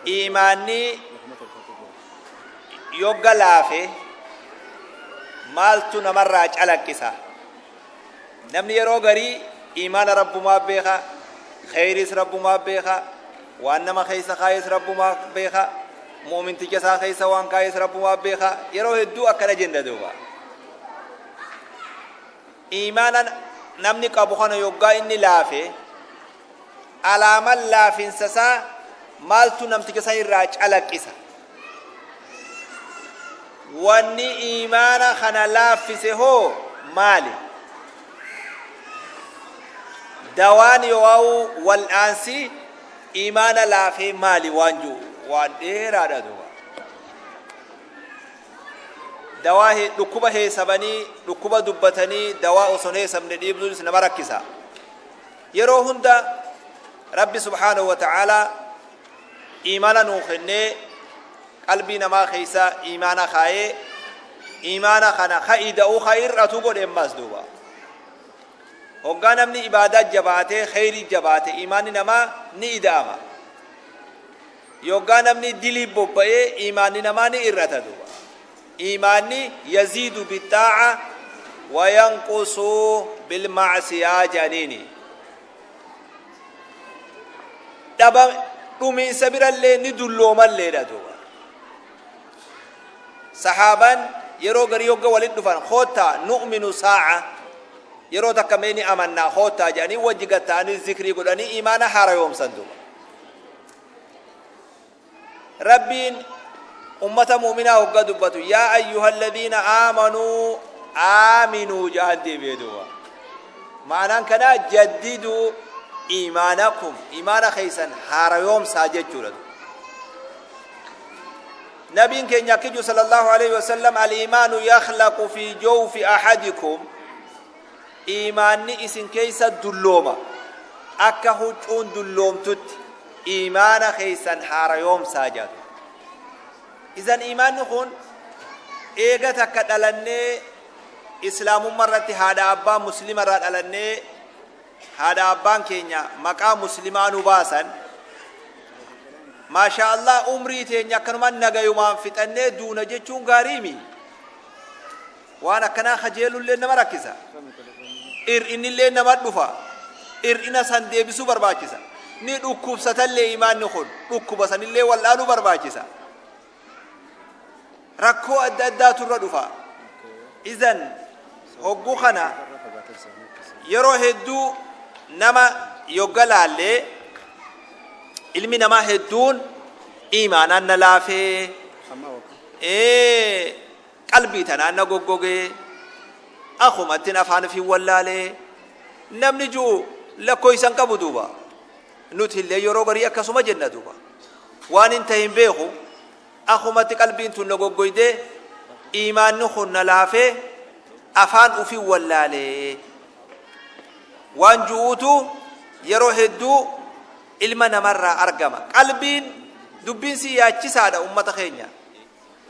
Iimaanni yogga laafe maaltu namarraa calaqqisa? Namni yeroo garii iimaana Rabbumaa beeka, kheyriis Rabbumaa beeka, waan nama keessa kaayes Rabbumaa beeka, mu'minticha isaa keessa waan kaayes Rabbumaa beeka. Yeroo hedduu akkana jenna duuba. Iimaana namni qabu kana yoggaa inni laafe, Alaaman laafinsa isaa maaltu namticha san irraa calaqqisa? Wanni iimaana kana laaffise hoo maali? Dawaan yoo'aa'u wal'aansi iimaana laafee maali waan jiru waan dheeraadha duuba. Dawaa dhukkuba heesabanii dhukkuba dubbatanii dawaa osoo hin heesabne dhiibsuunis nama rakkisa. Yeroo hunda Rabbi subhaanahu wa ta'aalaa iimaana nuu kennee, qalbii namaa keessa iimaana kaayee, iimaana kana ka ida'u ka hir'atu godhe ammaas duuba. Hoggaa namni ibaadaa jabaatee kheyrii jabaate iimaanni namaa ni ida'ama. Yoggaa namni dilii bobba'ee iimaanni namaa ni hir'ata duuba. Iimaanni yaziidu bixaa'a wa yanqusu bilma'siyaa jedhaniini. Dhaba dhumiinsa birallee ni dulloomalleedha duuba. Sahaabaan yeroo garii hogga walitti dhufan, koottaa nu'minu saa'a, yeroo takka mee ni amannaa koottaa jedhanii wajji gad ta'anii zikrii godhanii iimaana haarayoomsan duuba. Rabbiin ummata mu'minaa hogga dubbatu, yaa ayyuhalladhiina aamanuu aaminuu ja'an deebi'ee duuba. Ma'anaan kanaa jaddiduu iimaanakum, iimaana keessan haarayoomsaa jechuudha. Nabiin keenya akki jiru sallallahu alaihi wasallam, al-iimaanu yakhlaqu fi jawfi ahadikum, iimaanni isin keessa dullooma akka huccuun dulloomtutti, iimaana keessan haarayoomsaa jedhu. Izan iimaanni kun eega takka dhalannee islaamummaa irratti haadha abbaa muslima irraa dhalannee, haadha abbaan keenya maqaa muslimaa nu baasan, maashaa Allah, umrii teenya akkanumaan nagayumaan fixannee duuna jechuun gaariimi. Waan akkanaa kajeelullee nama rakkisa. Ir'innillee nama dhufa. Ir'ina san deebisuu barbaachisa. Ni dhukkubsatallee imaanni kun dhukkuba sanillee wal'aanuu barbaachisa. Rakkoo adda addaatu irra dhufa. Izan hogguu kana yeroo hedduu nama yogga laallee, ilmi namaa hedduun imaanaan na laafee, qalbii tanaan na goggogee, akumattin afaan ifin wallaalee namni ju'u lakkoysa hin qabu duuba. Nuti illee yeroo garii akkasuma jenna duuba. Waan hin tahin beeku, akumatti qalbiin tun na goggoydee, iimaanni kun na laafee, afaan ufin wallaalee waan ju'uutu yeroo hedduu ilma namarraa argama. Qalbiin dubbiin si yaachisaadha ummata keenya.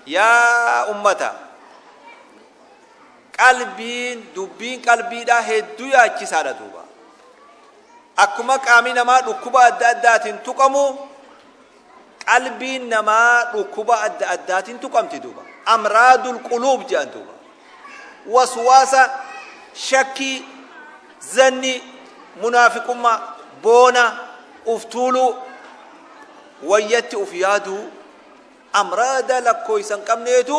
Yaa ummata! Qalbiin, dubbiin qalbiidhaa hedduu yaachisaadha duuba. Akkuma qaamni namaa dhukkuba adda addaatiin tuqamu, qalbiin namaa dhukkuba adda addaatiin tuqamti duuba. Amraadul quluub jedhan duuba. Waswaasa, shakkii, zanni, munaafiqummaa, boona, uftuuluu, wayyatti uf yaaduu, amraada lakkooysa hin qabneetu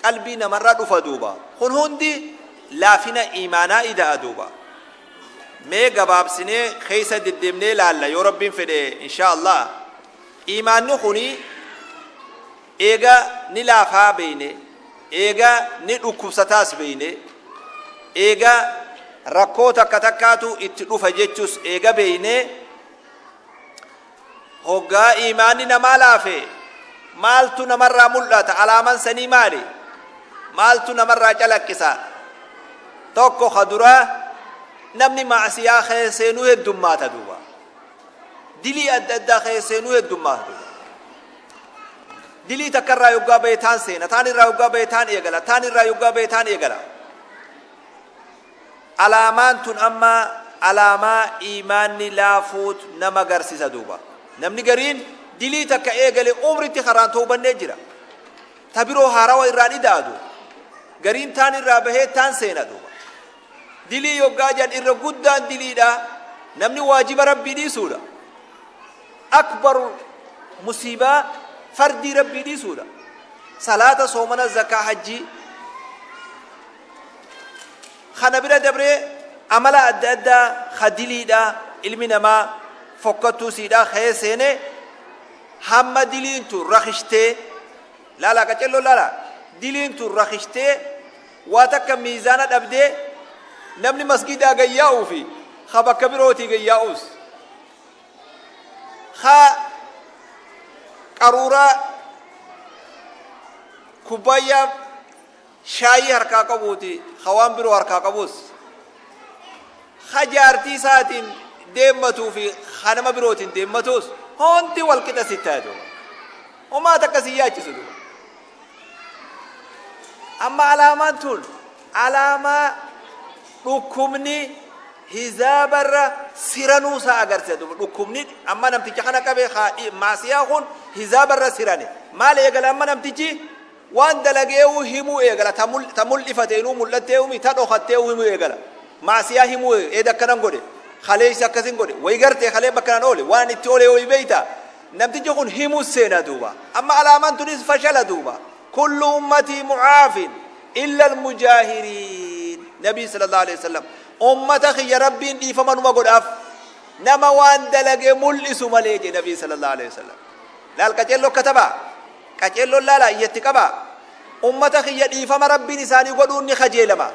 qalbii namarra dhufa duuba. Kun hundi laafina iimaanaa ida'a duuba. Mee gabaabsinee keessa deddeemnee laalla yoo Rabbiin fedhe inshaa Allah. Iimaanni kuni eega ni laafaa beeyne, eega ni dhukkubsataas beeyne, eega rakkoo takka takkaatu itti dhufa jechus eega beeyne, Hoggaa iimaanni namaa laafe maaltu namarraa mul'ata? Alaaman sanii maali? Maaltu namarraa calaqqisa? Tokko ka duraa, namni ma'asiyaa keessa seenuu heddummaata duuba. Dilii adda addaa keessa seenuu heddummaata duuba. Dilii takka irraa yoggaa bahe taan seena, taan irraa yoggaa bahe taan eegala, taan irraa yoggaa bahe taan eegala. Alaamaan tun amma alaamaa iimaanni laafuut nama garsisa duuba. Namni gariin Dilii takka eegale umritti karaan towbannee jira. Ta biroo haarawa irraan ida'a duuba. Gariin taan irraa bahee taan seena duuba. Dilii yoggaa jedhan irra guddaan diliidha namni waajiba Rabbii dhiisuudha. Akbaru musiibaa fardii Rabbii dhiisuudha. Salaata, soomana, zakaa, hajjii. Kana bira dabree amala adda addaa ka diliidha ilmi namaa fokkattuu siidha kee seene hamma diliin tun rakishtee laalaa qacelloo laalaa diliin tun rakishtee waa takka miizaana dhabdee namni masgiidaa gayyaa'uu fi ka bakka birootii gayyaa'uus ka qaruuraa kubbaayyaa shaayii harkaa qabuuti ka waan biroo harkaa qabuus ka jaartii isaatiin deemmatuu fi ka nama birootiin deemmatuus hundi wal qixa sitti haa duuba. Homaa takka si yaachisu duuba. Amma alaamaan tun alaamaa dhukkubni hizaabarra siranuu isaa agarsiisa duuba. Dhukkubni amma namticha kana qabee maasiyaa kun hizaabarra sirane. Maal eegala amma namtichi? Waan dalageehu himuu eegala. Ta mul'ifateenuu mul'atteehumi ta dhokatteehu himuu eegala. Ma'siyaa himuu eeda akkanan godhe. Kaleessa akkasin godhe. Wayi gartee kalee bakka nan oole. Waan itti oole wayi beeyta. Namtichi kun himuu seena duuba. Amma alaamaan tunis fashala duuba. Kullu ummatii mu'aafin illa al-mujaahiriin. Nabii sallallahu alaihi wasallam. Ummata kiyya Rabbiin dhiifama numa godhaaf. Nama waan dalage mul'isu malee je Nabii sallallahu alaihi wasallam. Laal qaceelloo katabaa. Qaceelloon laalaa iyyatti qabaa. Ummata kiyya dhiifama Rabbiin isaanii godhuun ni kajeelama.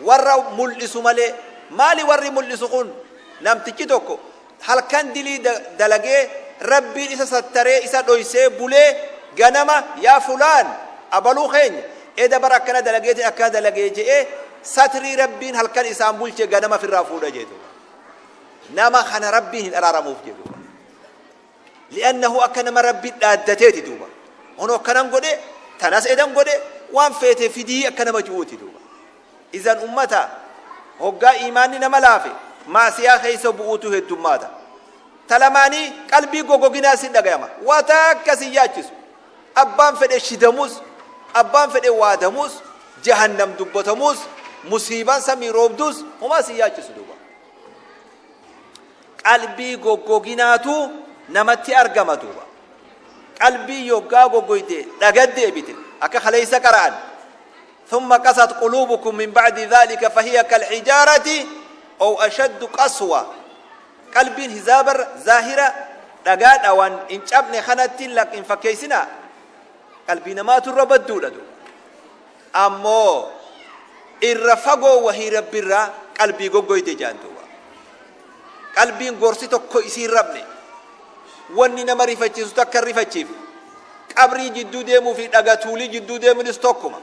Warra mul'isu malee. Maali warri mul'isu kun? Namtichi tokko halkan dilii dalagee Rabbiin isa sattaree isa dhoysee bulee ganama yaa fulaan abaluu keenya eda bara akkana dalageetiin akkana dalagee je'ee satrii Rabbiin halkan isaan bulche ganama firraa fuudha jee duuba. Nama kana Rabbiin hin araaramuuf jee duuba. Li'annahu akka nama Rabbi dhaaddateeti duuba. Hono akkanan godhe, tanas edan godhe, waan feete fidii akka nama ju'uuti duuba. Izan ummata hoggaa iimaanni nama laafe maasiyaa keessa bu'uutu heddummaata. Ta lamaanii qalbii gogoginaa sin dhagayama. Waa takka sin yaachisu. Abbaan fedhe shidamus, abbaan fedhe waadamus, jahannam dubbatamus, musiibaan samii roobdus homaa sin yaachisu duuba. Qalbii goggoginaatu namatti argama duuba. Qalbii yoggaa goggoyte dhagat deebite akka kaleessa qara'an. Thumma qasat quluubukum min ba'di dhaalika fahiya kalhijaarati aw ashaddu qaswa. Qalbiin hizaabarra zaahira dhagaa dhawan hin cabne kanatti hin fakkeessinaa. Qalbii namaatu irra badduudha duuba. Ammoo irra fagoo wahii Rabbirraa qalbii goggoyte jedhan duuba. Qalbiin gorsi tokko isii hin rabne. Wanni nama rifachiisu takka hin rifachiifne. Qabrii jidduu deemuu fi dhaga tuulii jidduu deemuunis tokkuma.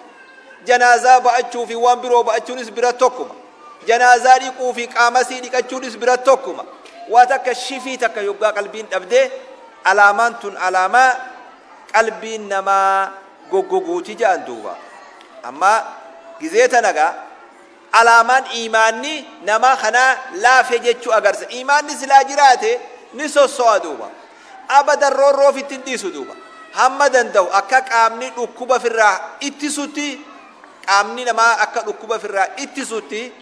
Janaazaa ba'achuu fi waan biroo ba'achuunis bira tokkuma. Janaazaa dhiquu fi qaamasii dhiqachuunis bira tokkuma. Waa takka shifii takka yoggaa qalbiin dhabde alaamaan tun alaamaa qalbiin namaa goggoguuti ja'an duuba. Amma gizee tana gaa alaamaan iimaanni namaa kanaa laafe jechuu agarsiisa. Iimaanni silaa jiraate ni sosso'a duuba. Abadan roorroo ofitti hin dhiisu duuba. Hamma danda'u akka qaamni dhukkuba firraa ittisutti, qaamni namaa akka dhukkuba firraa ittisutti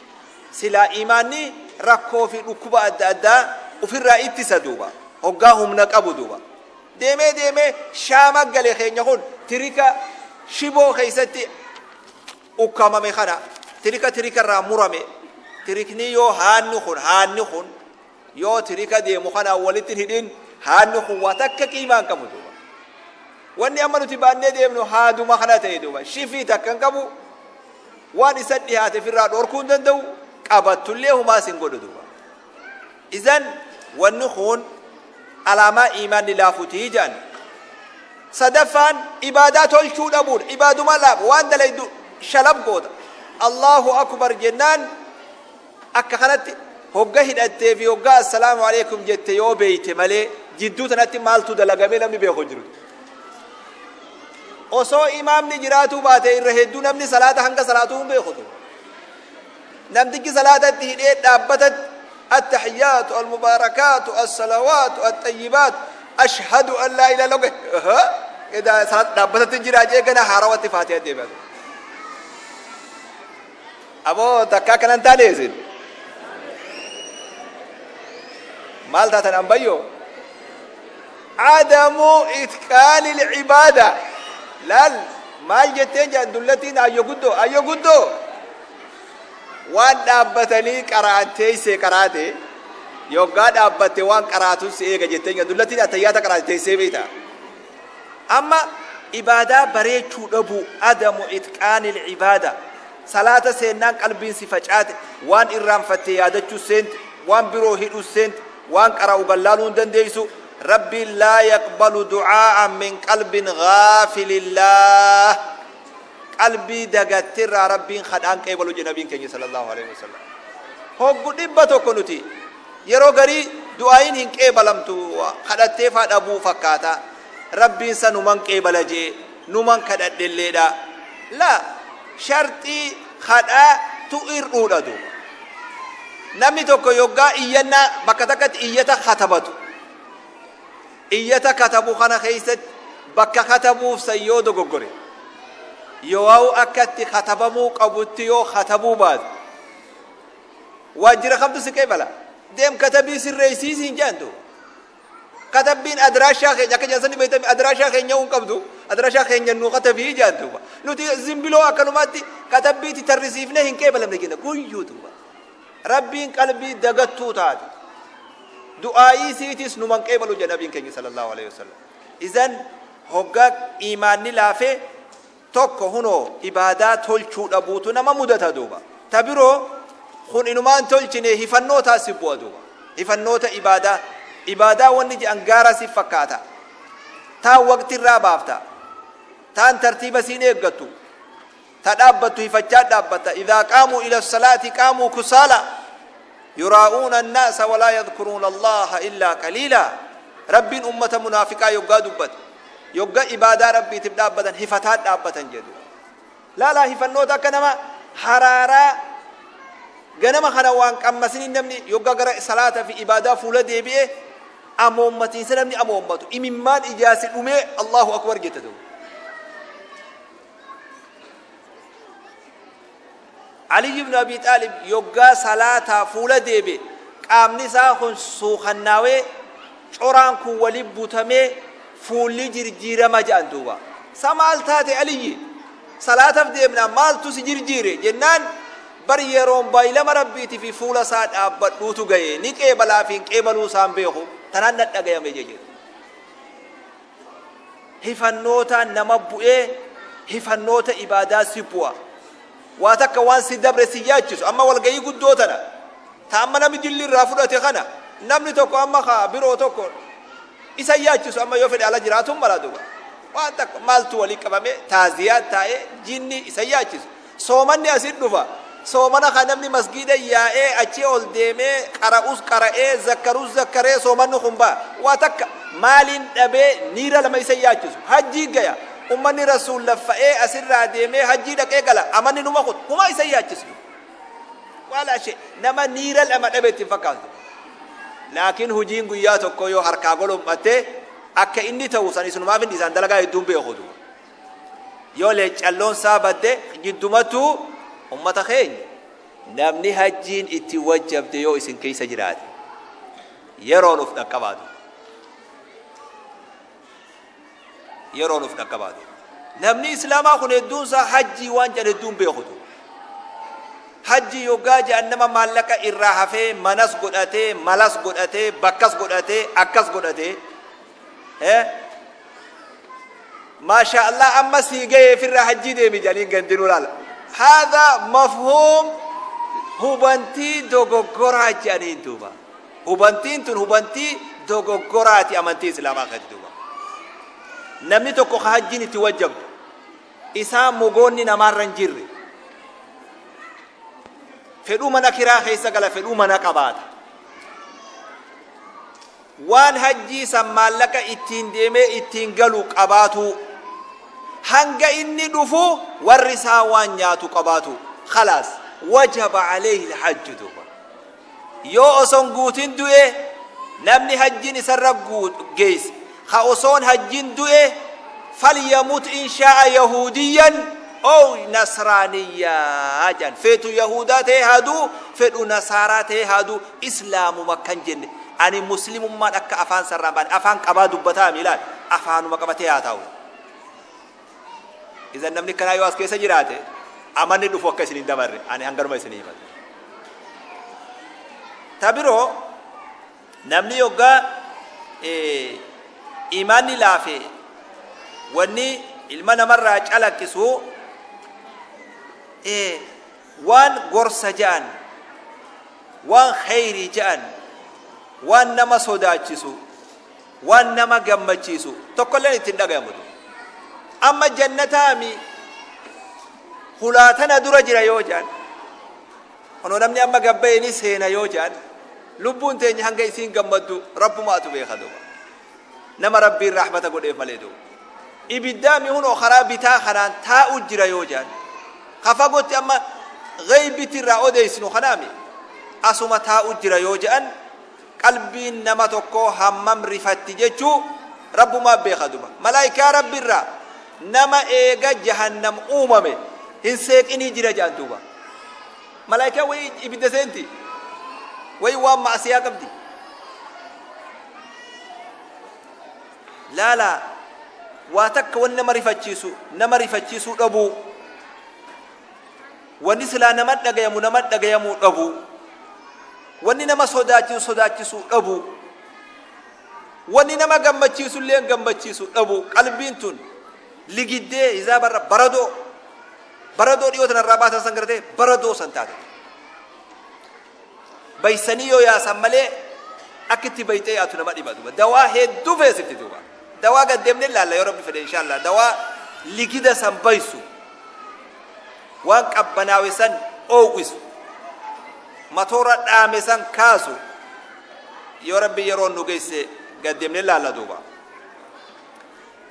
silaa iimaanni rakkoo fi dhukkuba adda addaa ofirraa ittisa duuba. Hoggaa humna qabu duuba. Deemee deemee shaama gale keenya kun tirika shiboo keessatti ukkaamame kana tirika tirika irraa murame. Tirikni yoo haanni kun haanni kun yoo tirika deemu kanaan walitti hin hidhin haanni kun waa takka qiimaa hin qabu duuba. Wanni amma nuti baannee deemnu haaduma kana ta'e duuba. Shifii takka hin qabu, waan isa dhihaate ofirraa dhorkuu hin danda'u, qabattullee humaas hin godhu duuba. Izan wanni kun alaamaa iimaanni laafutii jedhan. Sadaffaan ibaadaa tolchuu dhabuudha. Ibaaduma laafa waan dalaydu shalab goota. Allahu akbar jennaan akka kanatti hogga hidhattee fi hogga assalaamu alaikum jette yoo beeyte malee jidduu tanatti maaltu dalagamee namni beeku hin jiru. Osoo imaamni jiraatuu baate irra hedduu namni salaata hanga salaatuu hin beeku. Namtichi salaatatti hidhee dhaabbatatti attahiyaatu almubaarakaatu assalawaatu attayibaatu Ashhadu an laa ilaaha illallah edaa salaat dhaabbatatti jira jee gana haarawatti faatiha deebi'a. Aboo takkaa kanan taane isin. Maal taatan ambayyoo? Adamu itqaanil ibaada. Laal maal jetteen jedhan dullattiin ayyo guddoo ayyo guddoo. Waan dhaabbatanii qara'an teessee qaraate yoggaa dhaabbatte waan qaraatun si eega jetteen jedhan dullattiin attayyaata qaraate teessee beekta. Amma ibaadaa bareechuu dhabuu, adamu itqaanil ibaada. Salaata seennaan qalbiin si facaate, waan irraanfatte yaadachuu seente, waan biroo hidhuu seente, waan qara'u gallaaluu hin dandeessu. Rabbiin laa yaqbalu du'aa'an min qalbin ghaafilillah. Qalbii dagatte irraa Rabbiin kadhaan qeebalu jedhe nabiin keenya sallallahu alaihi wasallam. Hoggu 100 nuti Yeroo garii du'aa'iin hin qeebalamtu kadhattee faa dhabuu fakkaata. Rabbiin sa numan qeebala je'e numan kadhadhelleedha. Laa sharxii kadhaa tu ir'uudha duuba. Namni tokko yoggaa iyyannaa bakka takkatti iyyata katabatu. Iyyata katabu kana keessatti bakka katabuuf san yoo dogoggore yoo'au akka itti katabamuu qabutti yoo katabuu baate Waajjira kamtu si qeebala? Deem katabii sirreessii siin jedhan duuba. Katabbiin adiraashaa keenya akka jedhan sani beektami adiraashaa keenya hin qabdu adiraashaa keenya nuu katabii jedhan duuba. Nuti zimbiloo akkanumaatti katabbiitti tarrisiifnee hin qeebalamne jenna guyyuu duuba. Rabbiin qalbii dagattuu taate. Du'aayii siitis numan qeebalu jedha nabiin keenya sallallahu alaihi wasallam. Izan hoggaa iimaanni laafee Tokko hunoo ibaadaa tolchuu dhabuutu nama mudata duuba. Ta biroo kun inumaa hin tolchine hifannootaa si bu'a duuba. Hifannoota ibaadaa. Ibaadaa wanni je'an gaara si fakkaata. Taan waqti irraa baafta. Taan tartiiba siin eeggattu. Ta dhaabbattu hifachaa dhaabbatta. Idhaa qaamuu ila salaati qaamuu kusaala. Yuraa'uuna annaasa walaa yadhkuruuna Allaaha illaa qaliilaa. Rabbiin ummata munaafiqaa yoggaa dubbate. Yogga ibaadaa Rabbiitiif dhaabbatan hifataa dhaabbatan jedhu. Laalaa hifannoota akka nama haraaraa ganama kana waan qammasiniin namni yogga gara salaata fi ibaadaa fuula deebi'ee amoommatiinsa namni amoommatu imimmaan ijaasi dhumee Allahu akbar jette duuba. Aliyyi ibn Abii Xaalib yoggaa salaataa fuula deebi'e qaamni isaa kun suukannaawee coraan kun wali butamee fuulli jirjiirama jedhan duuba. Sa maal taate Aliyyi? Salaataf deemnaa maaltu si jirjiire? Jennaan bar yeroon baylama Rabbiiti fi fuula isaa dhaabbadhuutu gaye ni qeebalaa fi hin qeebaluu isaan beeku tanaan nadhagayame jedhe. Hifannootaan nama bu'ee hifannoota ibaadaa si bu'a. Waa takka waan si dabre si yaachisu. Amma walgahii guddoo tana ta amma namni dilli irraa fudhate kana namni tokko amma ka biroo tokko isa yaachisu amma yoo fedhe ala jiraatuun mala duuba. Waan takka maaltu walii qabame taaziyaa taa'ee jinni isa yaachisu. Soomanni asit dhufa. Soomana kan namni masgiida yaa'ee achii ol deemee qara'us qara'ee zakkarus zakkaree soomanni kun ba'a. Waa takka maaliin dhabee niira lama isa yaachisu. Hajjii gaya. Ummanni Rasuul laffa'ee asirraa deemee hajjii dhaqee gala. Amanni numa kun humaa isa yaachisu. Wala shee nama niira lama dhabe itti hin fakkaatu. Laakiin hojiin guyyaa tokko yoo harkaa golom'atte akka inni ta'u san isinumaaf hin dhiisaan dalagaa hedduun beeku. Yoo leeccalloon isaa badde jiddumattuu ummata keenya namni hajjiin itti wajjabde yoo isin keessa jiraate yeroon uf dhaqqabaatu. Yeroon uf dhaqqabaatu. Namni islaamaa kun hedduun isaa hajjii waan jedhan hedduun beekutu. Hajjii yoggaa jedhan nama maallaqa irraa hafee manas godhatee malas godhatee bakkas godhatee akkas godhatee Maashaa Allah amma sii gahee firraa hajjii deemi jedhaniin gandinuu laala. Haadha mafhuum hubantii dogoggoraa jedhaniin duuba. Hubantiin tun hubantii dogoggoraati amantii islaamaa keessatti duuba. Namni tokko ka hajjiin itti wajjabdu isaa mogoonni namaarra hin jirre fedhuu mana kiraa keessa gala fedhuu mana qabaata. Waan hajjii san maallaqa ittiin deemee ittiin galu qabaatuu. Hanga inni dhufu warri isaa waan nyaatu qabaatuu. Khalaas wajaba aleyhi alhajju duuba. Yoo osoo hin guutin du'e namni hajjiin isarra geesse Ka osoon hajjin du'e falyamut in shaa'a yahuudiyyan ow nasraaniyyaa jedhan. Feetu yahuudaa ta'ee haa du'u, fedhu nasaaraa ta'ee haa du'u, islaamuma kan jenne. Ani muslimummaan akka afaan sarraan baane afaan qabaa dubbataa miilaan afaanuma qabatee haa taa'u. Isan namni kanaa yoo as keessa jiraate amanni dhufu akka isin hin dabarre ani hanganuma isin himatu. Ta biroo, namni yoggaa imaanni laafe wanni ilma namarraa calaqqisu waan gorsa ja'an, waan kheyrii ja'an, waan nama sodaachisu, waan nama gammachiisu tokkolleen itti hin dhagayamu. Amma jannataami hulaa tana dura jira yoo ja'an, kunoo namni amma gabbaye ni seena yoo ja'an, lubbuun teenya hanga isiin gammaddu rabbumaatu beeka duuba. Nama rabbiin rahmata godheef malee duuba. Ibiddaami hunoo karaa bitaa kanaan taa'u jira yoo ja'an, ka fagootti amma ghaybiti irraa odeessinu kanaami asuma taa'u jira yoo ja'an, qalbiin nama tokkoo hammam rifatti jechuu rabbumaa beeka duuba. Malaayikaa rabbi irraa nama eega jahannam uumame hin seeqinii jira ja'an duuba. Malaayikaa wayii ibidda seenti, wayii waan ma'asiyaa qabdi. Laala, waa takka wanni nama rifachiisu nama rifachiisuu dhabuu, wanni silaa nama dhagayamu nama dhagayamuu dhabuu, wanni nama sodaachisu sodaachisuu dhabuu, wanni nama gammachiisu illee gammachiisu dhabuu. Qalbiin tun ligiddee hizaabarra baradoo baradoo dhiyoo tanarraa baasan san gartee baradoo san taate. Baysanii yoo yaasan malee akka itti bayxee yaatu nama dhiba duuba. Dawaa hedduu feesifti duuba. Dawaa gad deemnee ilaalla yoo rabbi fedhe inshaallah. Dawaa ligida san baysu, waan qabbanaawe san oowwisu, matoora dhaame san kaasu, yoo rabbi yeroo nu geesse gad deemnee ilaalla duuba.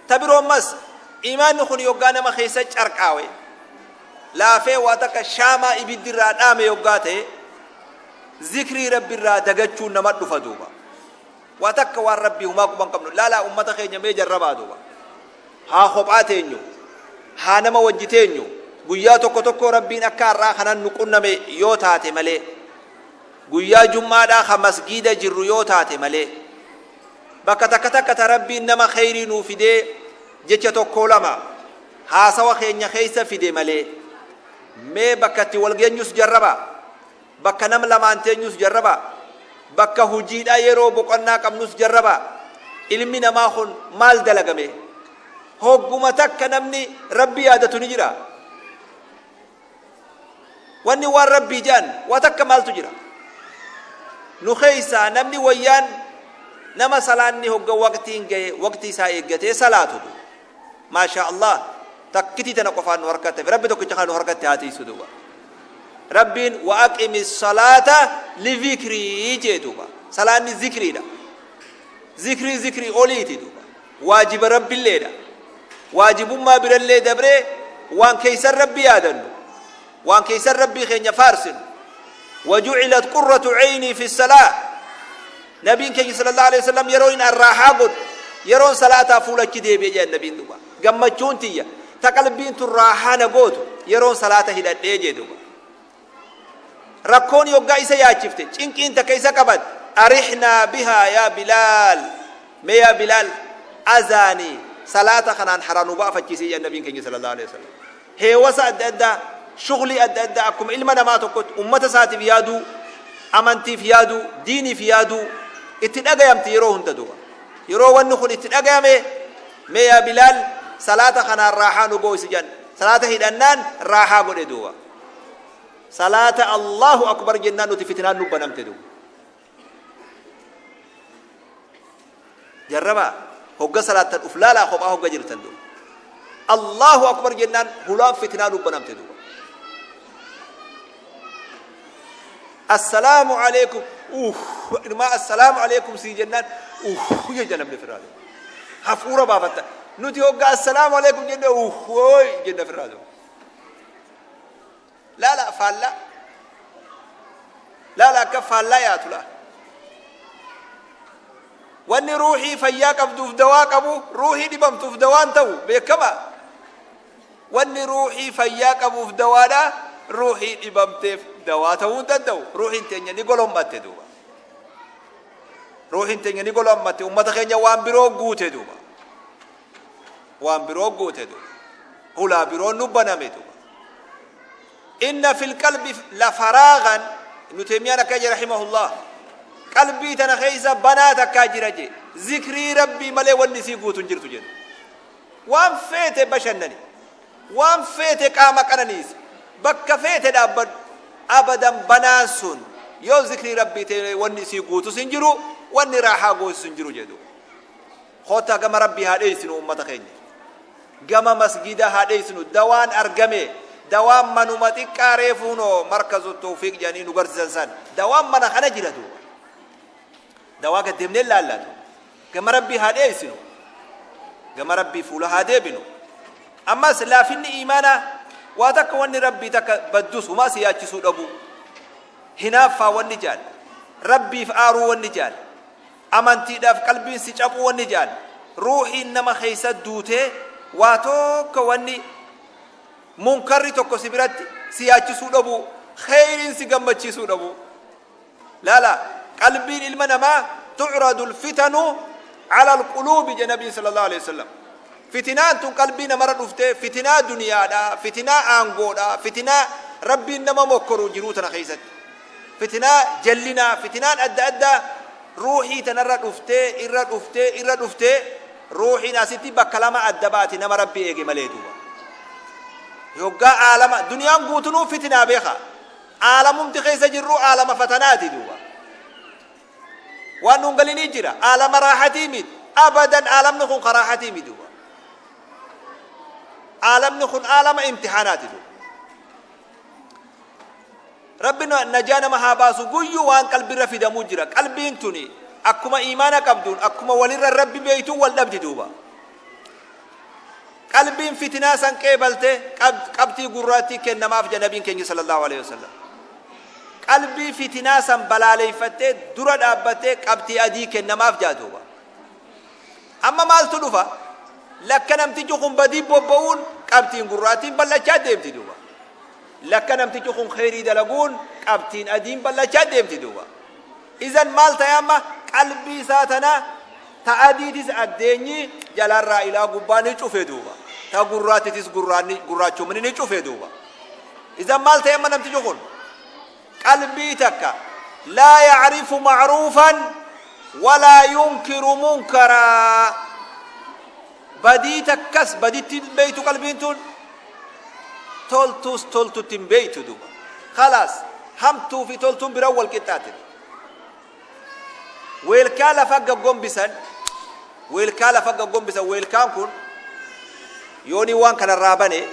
Ta biroo ammas, imaanni kun yoggaa nama keessa carqaawe, laafee, waa takka shaamaa ibiddi irraa dhaame yoggaa ta'e, zikrii rabbi irraa dagachuun nama dhufa duuba. Waa takka waan rabbii humaa quban qabnu. Laalaa, ummata keenya mee jarrabaa duuba. Haa kophaa teenyu, haa nama wajji teenyu, guyyaa tokko tokko rabbiin akka har'aa kanan nu qunname yoo taate malee, guyyaa jum'aadhaa ka masgiida jirru yoo taate malee, bakka takka takka ta rabbiin nama kheyrii nuu fidee jecha tokko lama haasawa keenya keessa fide malee, mee bakka itti wal geenyus jarraba, bakka nam lamaan teenyus jarraba, bakka hujiidhaa yeroo boqonnaa qabnus jarraba. Ilmi namaa kun maal dalagame? Hogguma takka namni rabbi yaadatu ni jira? Wanni waan rabbii jedhan waa takka maaltu jira? Nu keeysaa namni wayyaan nama salaanni hogga waqtiin gahe waqtii isaa eeggatee salaatu, maashaa Allah, takkitii tana qofaan nu harkatte. Rabbi tokkicha kana nu harkatte haa tiisu duuba. Rabbiin "wa aqimi salaata lidhikrii" jee duuba. Salaanni zikriidha, zikrii zikrii oliiti duuba. Waajiba rabbilleedha. Waajibummaa birallee dabree waan keeysan rabbi yaadannu, waan keeysan rabbii keenya faarsinu. "Wajucilat qurratu ceynii fi salaa". Nabiin keenya sallallahu alaihi wasallam yeroo in arraahaa godhu, yeroon salaataa fuula achi deebi'e jedhan nabiin duuba. Gammachuun tiyya ta qalbiin tun raahaa na gootu yeroon salaata hidhadhee jee duuba. Rakkoon yoggaa isa yaachifte, cinqiin takka isa qabat, "Arixnaa bihaa yaa Bilaal, mee yaa Bilaal azaanii salaata kanaan haraa nu baafachiisee" jedhan nabiin keenya sallallahu alaihi wasallam. Heewasa adda addaa, shuglii adda addaa, akkuma ilma namaa tokkotti ummata isaatiif yaaduu, amantiif yaaduu, diiniif yaaduu itti dhagayamti yeroo hunda duuba. Yeroo wanni kun itti dhagayame, "Mee yaa Bilaal salaata kanaan raahaa nu gooysi" jedhan. Salaata hidhannaan raahaa godhe duuba. Salaata "Allahu akbar" jennaan nuti fitnaan nu banamte duuba. Jarrabaa, hogga salaattan uf laalaa, kophaa hogga jirtan duuba. "Allahu akbar" jennaan hulaan fitnaa nu banamte duuba. "Assalaamu alaikum", inumaa "Assalaamu alaikum" sii jennaan uff jecha namni firraa duuba. Hafuura baafatta. Nuti hogga "Assalaamu alaikum" jenne uff ooy jenna firraa duuba. Laala, faallaa laala, akka faallaa yaatu laa. Wanni ruuhii fayyaa qabduuf dawaa qabu ruuhii dhibamtuuf dawaan ta'u beekama. Wanni ruuhii fayyaa qabuuf dawaadha, ruuhii dhibamteef dawaa ta'uu hin danda'u. Ruuhiin teenya ni golommatte duuba. Ruuhiin teenya ni golommatte, ummata keenya waan biroo guute duuba. Waan biroo guute duuba. Hulaa biroo nu baname duuba. Inna fil qalbi la faraagan, Ibnu Teeymiyaan akka jedhe rahimahullah, qalbii tana keessa banaa takkaa jira je, zikrii Rabbii malee wanni isii guutu hin jirtu jedhu. Waan feete bashannani, waan feete qaama qananiisi, bakka feete dhaabbadhu, abadan banaan sun yoo zikrii Rabbii ta'e wanni isii guutus hin jiru, wanni raahaa goosisu hin jiru jedhu. Kottaa gama Rabbii haa dheessinu ummata keenya. Gama masgiidaa haa dheessinu. Dawaan argame. Dawaan manuma xiqqaa reefuunoo markazu tawfiiq jedhanii nu garsiisan san. Dawaan mana kana jira duuba. Dawaa gad deemnee laallaa duuba. Gama Rabbii haa dheessinu. Gama Rabbii fuula haa deebinu. Ammas laafinni iimaanaa waa takka wanni Rabbii takka baddus humaa si yaachisuu dhabuu. Hinaaffaa wanni jedhan. Rabbiif aaruu wanni jedhan. Amantiidhaaf qalbiin si caphuu wanni jedhan, ruuhiin nama keessa duutee waa tokko wanni munkarri tokko si biratti si yaachisuu dhabuu, kheyriin si gammachiisuu dhabuu. Laala, qalbiin ilma namaa tu'radu alfitanu ala alquluubi jedhe Nabiin sallallahu alaihi wasallam. Fitinaan tun qalbii namarra dhuftee, fitinaa duniyaadha, fitinaa aangoodha, fitinaa Rabbiin nama mokkoru jiruu tana keessatti. Fitinaa jallinaa, fitinaan adda addaa ruuhii tanarra dhuftee, irra dhuftee, irra dhuftee, ruuhiin asitti bakka lama adda baati nama Rabbi eege malee duuba. Yoggaa aalama, duniyaan guutunuu fitinaa beeka. Aalamumti keessa jirru aalama fatanaati duuba. Waan nuun galinii jira. Aalama raahatii miti. Abadan aalamni kun ka raahatii miti duuba. Aalamni kun aalama imtihaanaati duuba. Rabbi najaa nama haa baasu. Guyyuu waan qalbirra fidamuu jira. Qalbiin tuni akkuma iimaana qabduun, akkuma walirra Rabbi beeytuun wal dhabdi duuba. Qalbiin fitinaa san qeebalte qabxii gurraattii kennamaaf jedha Nabiin keenya sallallahu alaihi wasallam. Qalbii fitinaa san balaaleeffattee dura dhaabbattee qabxii adii kennamaaf jedha duuba. Amma maaltu dhufa? Lakka namtichi kun badii bobba'uun qabxiin gurraattiin bal'achaa deemti duuba. Lakka namtichi kun kheyrii dalaguun qabxiin adiin bal'achaa deemti duuba. Izan maal ta'e amma? Qalbii isaa tana ta adiitis addeenyi jalarraa ilaa gubbaa ni cufe duuba. Ta gurraattitis gurraachomni ni cufe duuba. Izan maal ta'e amma namtichi kun? Qalbii takka laa ya'rifu ma'ruufan walaa yunkiru munkaraa. Badii takkas baditti hin beeytu qalbiin tun, toltuus toltutti hin beeytu duuba. Khalaas, hamtuu fi toltuun bira wal qixxaate. Weelkaa lafa gaggombisan, weelkaa lafa gaggombisan, weelkaan kun yoonii waan kanarraa bane,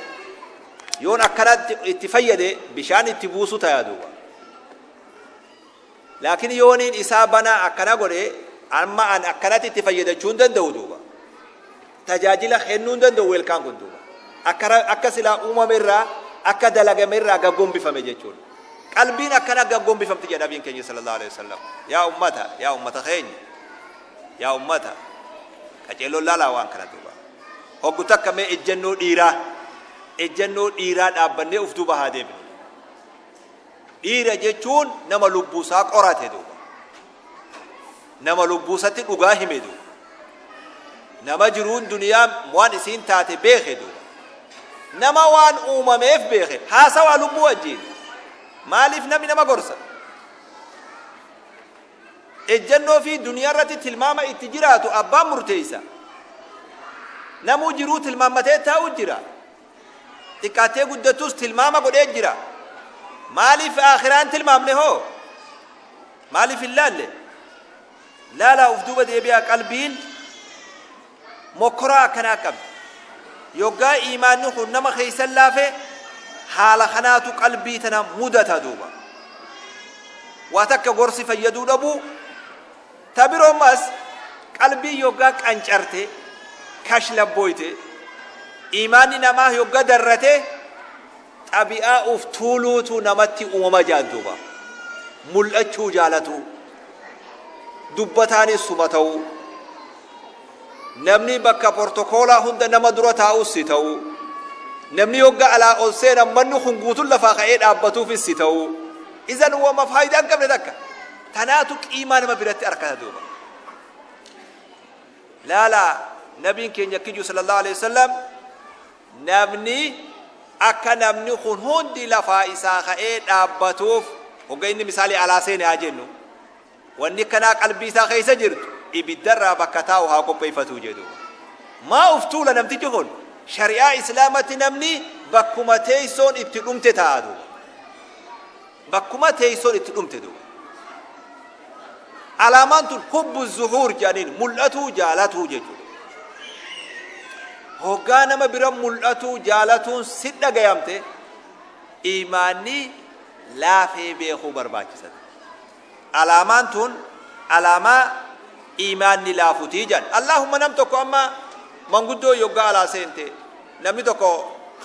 yoon akkanatti itti fayyade bishaan itti buusu tayaa duuba. Laakiin yooniin isaa banaa akkana godhe, amma an akkanatti itti fayyadachuu hin danda'u duuba. Tajaajila kennuu hin danda'u weelkaan kun duuba. Akka silaa uumame irraa, akka dalagame irraa gaggombifame jechuudha. Qalbiin akkana gaggombifamti jedha Nabiin keenya sallallahu alaihi wasallam. Yaa ummata, yaa ummata keenya, yaa ummata, qaceelloon laalaa waan kana duuba. Hoggu takka mee ejjennoo dhiiraa, ejjennoo dhiiraa dhaabbannee uf duuba haa deebinu. Dhiira jechuun nama lubbuu isaa qorate duuba. Nama lubbuu isatti dhugaa hime duuba. Nama jiruun duniyaa waan isiin taate beeke duuba. Nama waan uumameef beeke. Haasawaa lubbuu wajjiin. Maaliif namni nama gorsa? Ejjennoo fi duniyaa irratti tilmaama itti jiraatu abbaan murteessa. Namuu jiruu tilmaammatee taa'u jira. Xiqqaattee guddattus tilmaama godhee jira. Maaliif aakhiraan tilmaamne hoo? Maaliif hin laalle? Laalaa uf duuba deebi'aa, qalbiin mokkoraa akkanaa qabdi. Yoggaa iimaanni kun nama keessan laafe, haala kanaatu qalbii tana mudata duuba. Waa takka gorsi fayyaduu dhabuu. Ta biroo ammas qalbiin yoggaa qancarte, kashlabbooyte, iimaanni namaa yogga darrate, xabi'aa uf tuuluutu namatti uumama jaan duuba. Mul'achuu jaalatuu, dubbataanis suma ta'uu, Namni bakka portokoolaa hunda nama dura taa'us si ta'uu. Namni yogga alaa ol seenan manni kun guutuun lafaa ka'ee dhaabbatuufis si ta'uu. Izan wama faayidaa hin qabne takka. Tanaatu qiimaa nama biratti arkata duuba. Laala, nabiin keenya kijju sallallahu alaihi wasallam, namni akka namni kun hundi lafaa isaa ka'ee dhaabbatuuf hogga inni misaalii alaa seene haa jennu, wanni kanaa qalbii isaa keessa jirtu, ibiddarraa bakka taa'u haa qopheeffatuu jedhu. Maa uf tuula namtichi kun? Shari'aa Islaamatti namni bakkuma teessoon itti dhumte taa'a duuba. Bakkuma teessoon itti dhumte duuba. Alaamaan tun hubbu zuhuur jedhaniin, mul'atuu jaalatuu jechuudha. Hoggaa nama bira mul'atuu jaalatuun si dhagayamte, imaanni laafee beekuu barbaachisa. Alaamaan tun alaamaa imaanni laafutii jedhan. Allahumma, nam tokko amma manguddoo yoggaa alaa seente, namni tokko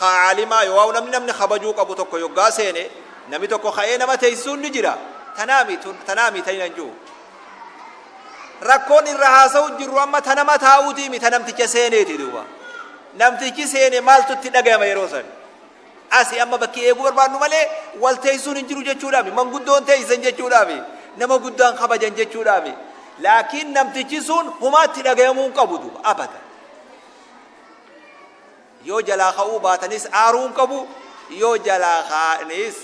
caalimaa yoo namni kabajuu qabu tokko yoggaa seene, namni tokko ka'ee nama teessisuun ni jira. Tanaami tanaami ta'inan jiru. Rakkoon irra haasa'u jirru amma ta nama taa'uutiimi, ta namticha seeneeti duuba. Namtichi seene maaltu itti dhagayama yeroo san? Asi amma bakki eeguu barbaadnu malee wal teessisuun hin jiru jechuudhaami. Manguddoon teessisan jechuudhaami. Nama guddaan kabajan jechuudhaami. Laakiin namtichi sun humaatti dhagayamuu hin qabu duuba abada. Yoo jalaa ka'uu baatanis aaruu hin qabu, yoo jalaa ka'anis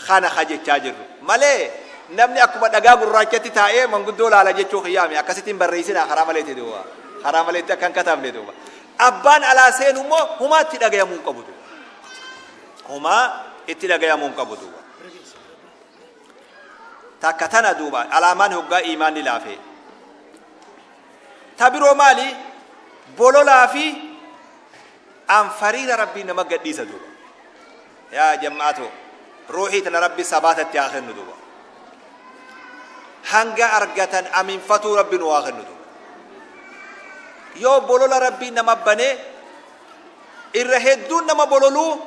kana ka jechaa jirru. Malee namni akkuma dhagaa gurraachatti taa'ee manguddoo laala jechuu kiyyaami. Akkasittiin barreessinaa karaa maleetti duuba. Karaa maleetti akka hin katabne duuba. Abbaan alaa seenu immoo humaatti dhagayamuu hin qabu duuba. Humaa itti dhagayamuu hin qabu duuba. Takka tana duuba, alaamaan hoggaa iimaanni laafee. Ta biroo maali? Bololaa fi anfariira Rabbiin nama gadhiisa duuba. Yaa jammaatoo, ruuxii tana Rabbi sabaatatti haa kennu duuba. Hanga argatan aminfatuu Rabbi nu haa kennu duuba. Yoo bolola Rabbiin nama banee, irra hedduun nama bololuu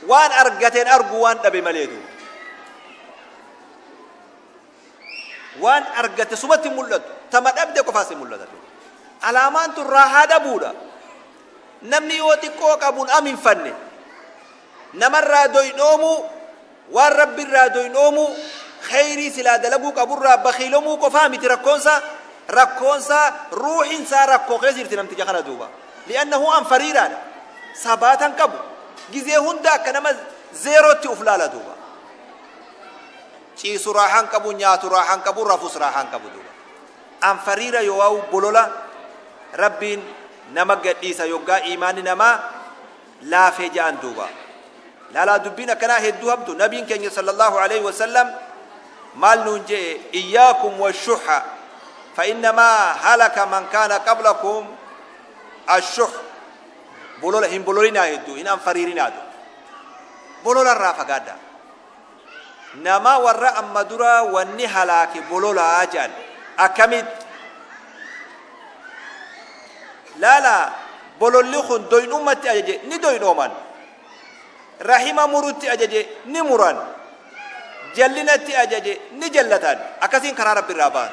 waan argateen argu waan dhabe malee duuba. Waan argate sumatti hin mul'atu. Tama dhabde qofaas hin mul'ata. Alaamaan tun raahaa dhabuudha. Namni yoo xiqqoo qabuun aminfanne, namarraa doydhoomuu, waan Rabbi irraa doydhoomuu, kheyrii silaa dalaguu qaburraa bakiilomuu qofaa miti rakkoonsaa. Rakkoonsaa ruuxinsaa rakkoo keessa jirti namticha kana duuba. Li'annahu anfariiraadha. Sabaatan qabu. Gizee hunda akka nama zeerootti uf laala duuba. Ciisu raahaan qabu, nyaatu raahaan qabu, rafus raahaan qabu duuba. Anfariira yoo bolola Rabbiin nama gadhiisa yoggaa iimaanni namaa laafee ja'an duuba. Laalaa, dubbiin akkanaa hedduu hamtu. Nabiin keenya sallallahu alaihi wasallam maal nuun je'e? Iyyaakum washuhha, fa innamaa halaka man kaana qablakum ashuh. Bolola hin bololinaa, hedduu hin anfariirinaa duuba. Bolola irraa fagaadhaa. Nama warra amma duraa wanni halaake bololaa jedhan. Akkamitti? Laala, bololli kun doynummatti ajaje, ni doynooman. Rahima murutti ajaje, ni muran. Jallinatti ajaje, ni jallatan. Akkasiin karaa Rabbi irraa bahan.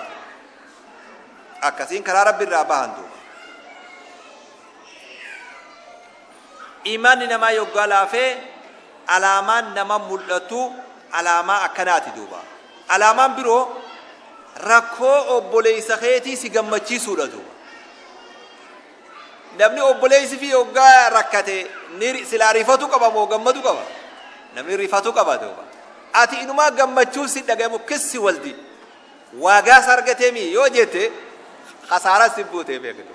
Akkasiin karaa Rabbi irraa bahan duuba. Imaanni namaa yoggaa laafee, alaamaan nama mul'atu alaamaa akkanaati duuba. Alaamaan biroo rakkoo obboleessa keetii si gammachiisuudha duuba. Namni obboleessi fi yoggaa rakkate ni silaa rifatu qaba moo gammadu qaba? Namni rifatu qaba duuba. Ati inumaa gammachuun si dhagayamu kissi waldi. Waagaas argateemi yoo jette, kasaaraa si buutee beektu.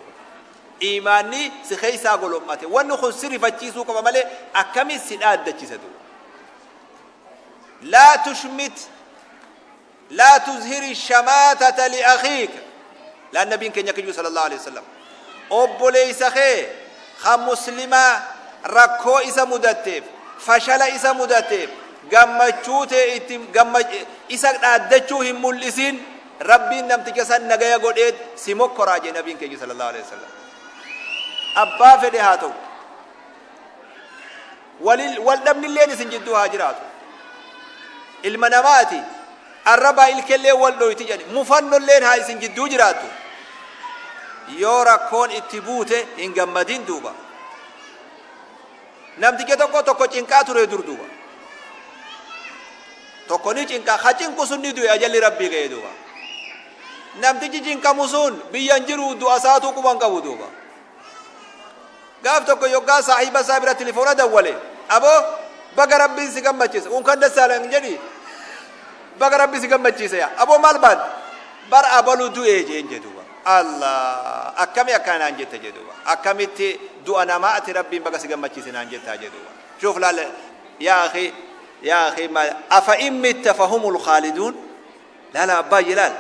Imaanni si keessaa golommate. Wanni kun si rifachiisuu qaba malee akkamiin si dhaaddachisa duuba? Laa tushmit, laa tuzhiri shamaatata li akhiika. Laan nabiin keenya kiyyuu sallallahu alaihi wasallam, obboleessa kee kan muslimaa rakkoo isa mudatteef, fashala isa mudatteef gammachuu tee itti isa dhaaddachuu hin mul'isin. Rabbiin namticha san nagaya godheet si mokkoraa jee nabiin keenya sallallahu alaihi wasallam. Abbaa fedhe haa ta'u, wal dhabnilleen isin jidduu haa jiraatu, ilma namaati, arrabaa ilkellee wal dhoyti jedhani, mufannolleen haa isin jidduu jiraattu. Yoo rakkoon itti buute hin gammadin duuba. Namticha tokko tokko cinqaa ture dur duuba. Tokko ni cinqa, ka cinqu sun ni du'e, ajalli Rabbii ga'e duuba. Namtichi cinqamu sun biyya hin jiru, du'a isaatuu quba hin qabu duuba. Gaaf tokko yoggaa saahiba isaa bira tilifoona dawwale, aboo baga Rabbiin si gammachiise, unkan dassaalan jedhi, baga Rabbi si gammachiise yaa aboo, maal baadde, bar abalu du'e jeen jedhuuba. Allah, akkami akkana naan jette jedhuuba, akkamitti du'a namaa ati Rabbiin baga si gammachiise naan jettaa jedhuuba. Shuuf laal yaa akhi, yaa akhi, ma afa in mitta fahumul khaaliduun. Laala abbaa laal,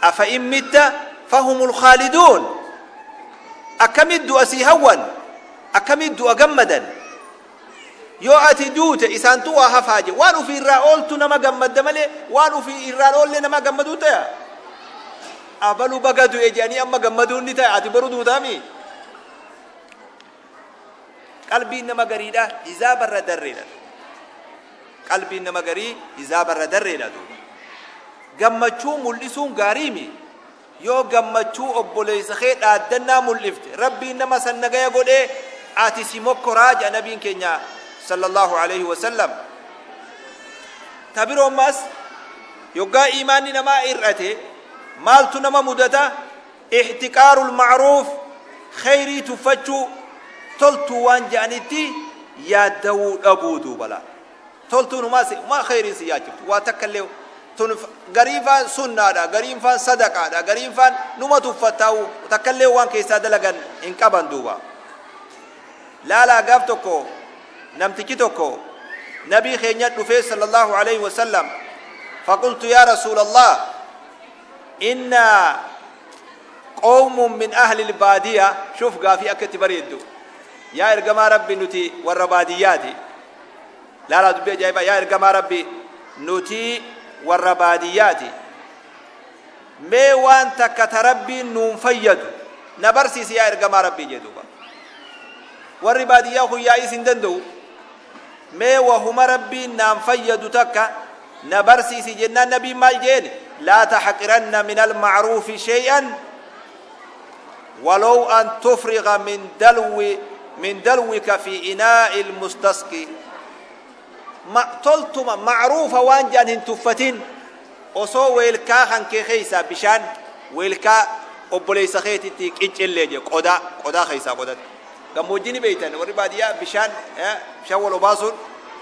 afa in mitta fahumul khaaliduun. Akkamit du'a sii hawwan, akkamit du'a gammadan yoo ati duute? Isaantu waa hafaa je. Waan ufii irraa ooltu nama gammadda malee waan ufii irraan oollee nama gammaduu taya? Abalu baga du'e jedhanii amma gammaduun ni taya? Ati boru duutaami. Qalbiin nama gariidha hizaabarra darreedha. Qalbiin nama garii hizaabarra darreedha duuba. Gammachuu mul'isuun gaariimi. Yoo gammachuu obboleessa kee dhaaddannaa mul'ifte, Rabbiin nama san nagaya godhee ati si mokkoraa jedha nabiin keenya sallallahu alaihi wasallam. Ta biroo ammaas, yoggaa iimaanni namaa hir'ate maaltu nama mudata? Ihtiqaarul ma'ruuf, kheyrii tuffachuu, toltuu waan jedhanitti yaaddawuu dhabuu duuba. Laa, toltuun humaa si maa kheyriin si yaachiftu waa takka illee. Tun gariin faan sunnaadha, gariin faan sadaqaadha, gariin faan numa tuffattaa'u, takka illee waan keessaa dalagan hin qaban duuba. Laalaa, gaaf tokko namtichi tokko nabii keenya dhufee sallallahu alaihi wasallam, faqultu yaa rasuulallah, inna qawmun min ahli albaadiya. Shuf gaafii akka itti bareeddu. Yaa ergamaa Rabbi, nuti warra baadiyyaati. Laalaa dubbii ajaa'ibaa. Yaa ergamaa Rabbi, nuti warra baadiyyaati, mee waan takka ta Rabbiin nuun fayyadu na barsiisi yaa ergamaa Rabbii jee duuba. Warri baadiyyaa kun yaa'is hin danda'u. Mee wahuma Rabbiin naan fayyadu takka na barsiisi jennaan, nabiin maal jeen? Laa taxqiranna min almacruufi shay'an walow an tufriga min dalwika fi inaa'i almustasqi. Ma toltuma macruufa waan jedhan hin tuffatin, osoo weelkaa kan kee keessaa bishaan weelkaa obboleessa keetitti qiccillee je. Qodaa keessaa qodatti. Gammoojjii ni beeytan, warri baadiyyaa bishaan wal obaasuun,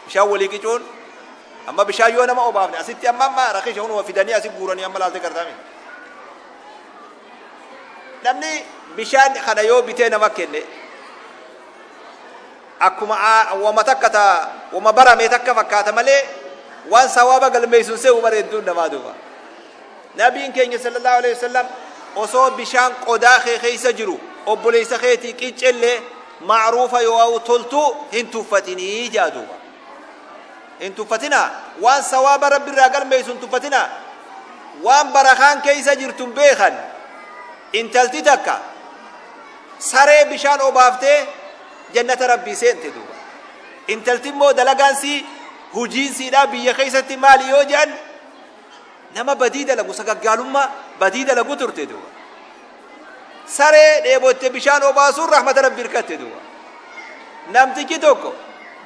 bishaan walii qicuun. Amma bishaan yoo nama obaafne asitti amma rakisha hunuma fidanii asi guuranii amma laaltee gartaami. Namni bishaan kana yoo bitee nama kenne akkuma wama takka ta wama barame takka fakkaata malee waan sawaaba galmeessuun se'u bareedduun namaa duuba. Nabiin keenya sallallahu alaihi wasallam osoo bishaan qodaa kee keessa jiru obboleessa keetii qiccellee macruufa yoo toltuu hin tuffatinii jaa duuba. Hin tuffatinaa, waan sawaaba Rabbi irraa galmeessu hin tuffatinaa. Waan barakaan keessa jirtu hin beekan. Intalti takka saree bishaan obaaftee jannata Rabbii seente duuba. Intalti immoo dalagaan sii, hujiin siidhaa biyya keessatti maali yoo jedhan, nama badii dalagu, sagaggaalummaa badii dalagu turte duuba. Saree dheebotte bishaan obaasuun rahmata Rabbii hirkatte duuba. Namtichi tokko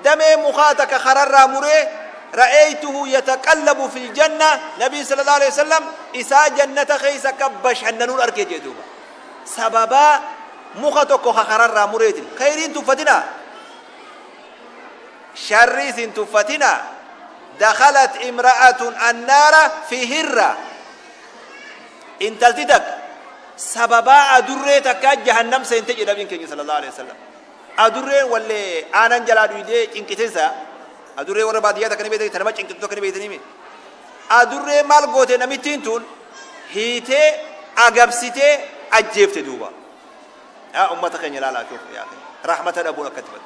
damee mukaa takka kararraa muree, ra'aytuhu yataqallabu fil janna, nabiin sallallahu alaihi wasallam isaa jannata keessa akka bashannanuun arge jee duuba. Sababaa muka tokko kararraa mureetiin. Khayriin tuffatinaa, sharriis hin tuffatinaa. Dakhalat imra'atun annaara fi hirra. Intalti takka sababaa adurree takkaa jahannam seente jedha nabiin keenya sallallahu alaihi wasallam. Adurreen wallee aanan jalaa dhuydee cinqitensa. Adurree warra baadiyyaa takka ni beektanii, ta nama cinqitu takka ni beektanii mi? Adurree maal goote? Namittiin tun hiitee agabsitee ajjeefte duuba. Yaa ummata keenya ilaalaa, shuuf yaa akhi, rahmata dhabuun akkatti badu.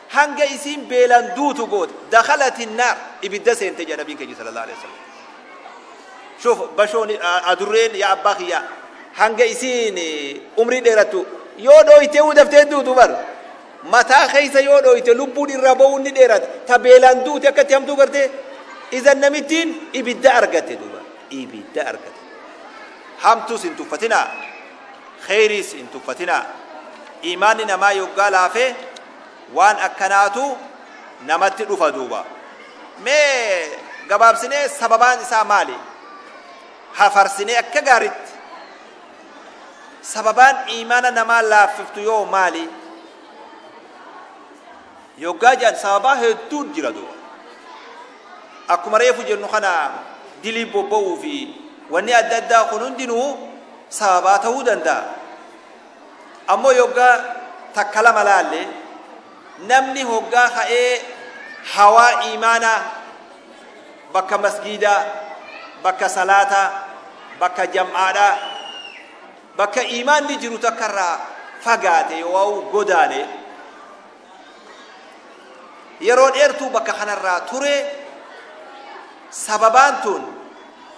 Hanga isiin beelaan duutu goote. Dakhalati naar, ibidda seente jedha nabiin keenya sallallahu alaihi wasallam. Shuuf bashoon adurreen, yaa abbaa kiyyaa, hanga isiin umrii dheerattu yoo dhooytee daftee duutu bar. Mataa keessa yoo dhooyte lubbuun irraa ba'uun ni dheerata. Ta beelaan duute akkatti hamtuu gartee. Izan namittiin ibidda argatte duuba. Ibidda argatte. Hamtuus hin tuffatinaa. Kheyriis hin tuffatinaa. Iimaanni namaa yoggaa laafe waan akkanaatu namatti dhufa duuba. Mee gabaabsinee sababaan isaa maali? Hafarsinee akka gaaritti. Sababaan iimaana namaa laaffiftu yoo maali? Yoggaa jedhan sababaa hedduun jira duuba. Akkuma reefu jennu kana dilii bobba'uu fi wanni adda addaa kun hundinuu sababaa ta'uu danda'a. Ammoo yoggaa takka lama laalle, namni hoggaa ka'ee hawaa iimaanaa bakka masgiidaa, bakka salaataa, bakka jam'aadhaa, bakka iimaanni jiru takka irraa fagaate yoo'u godaane, yeroo dheertuu bakka kanarraa ture, sababaan tun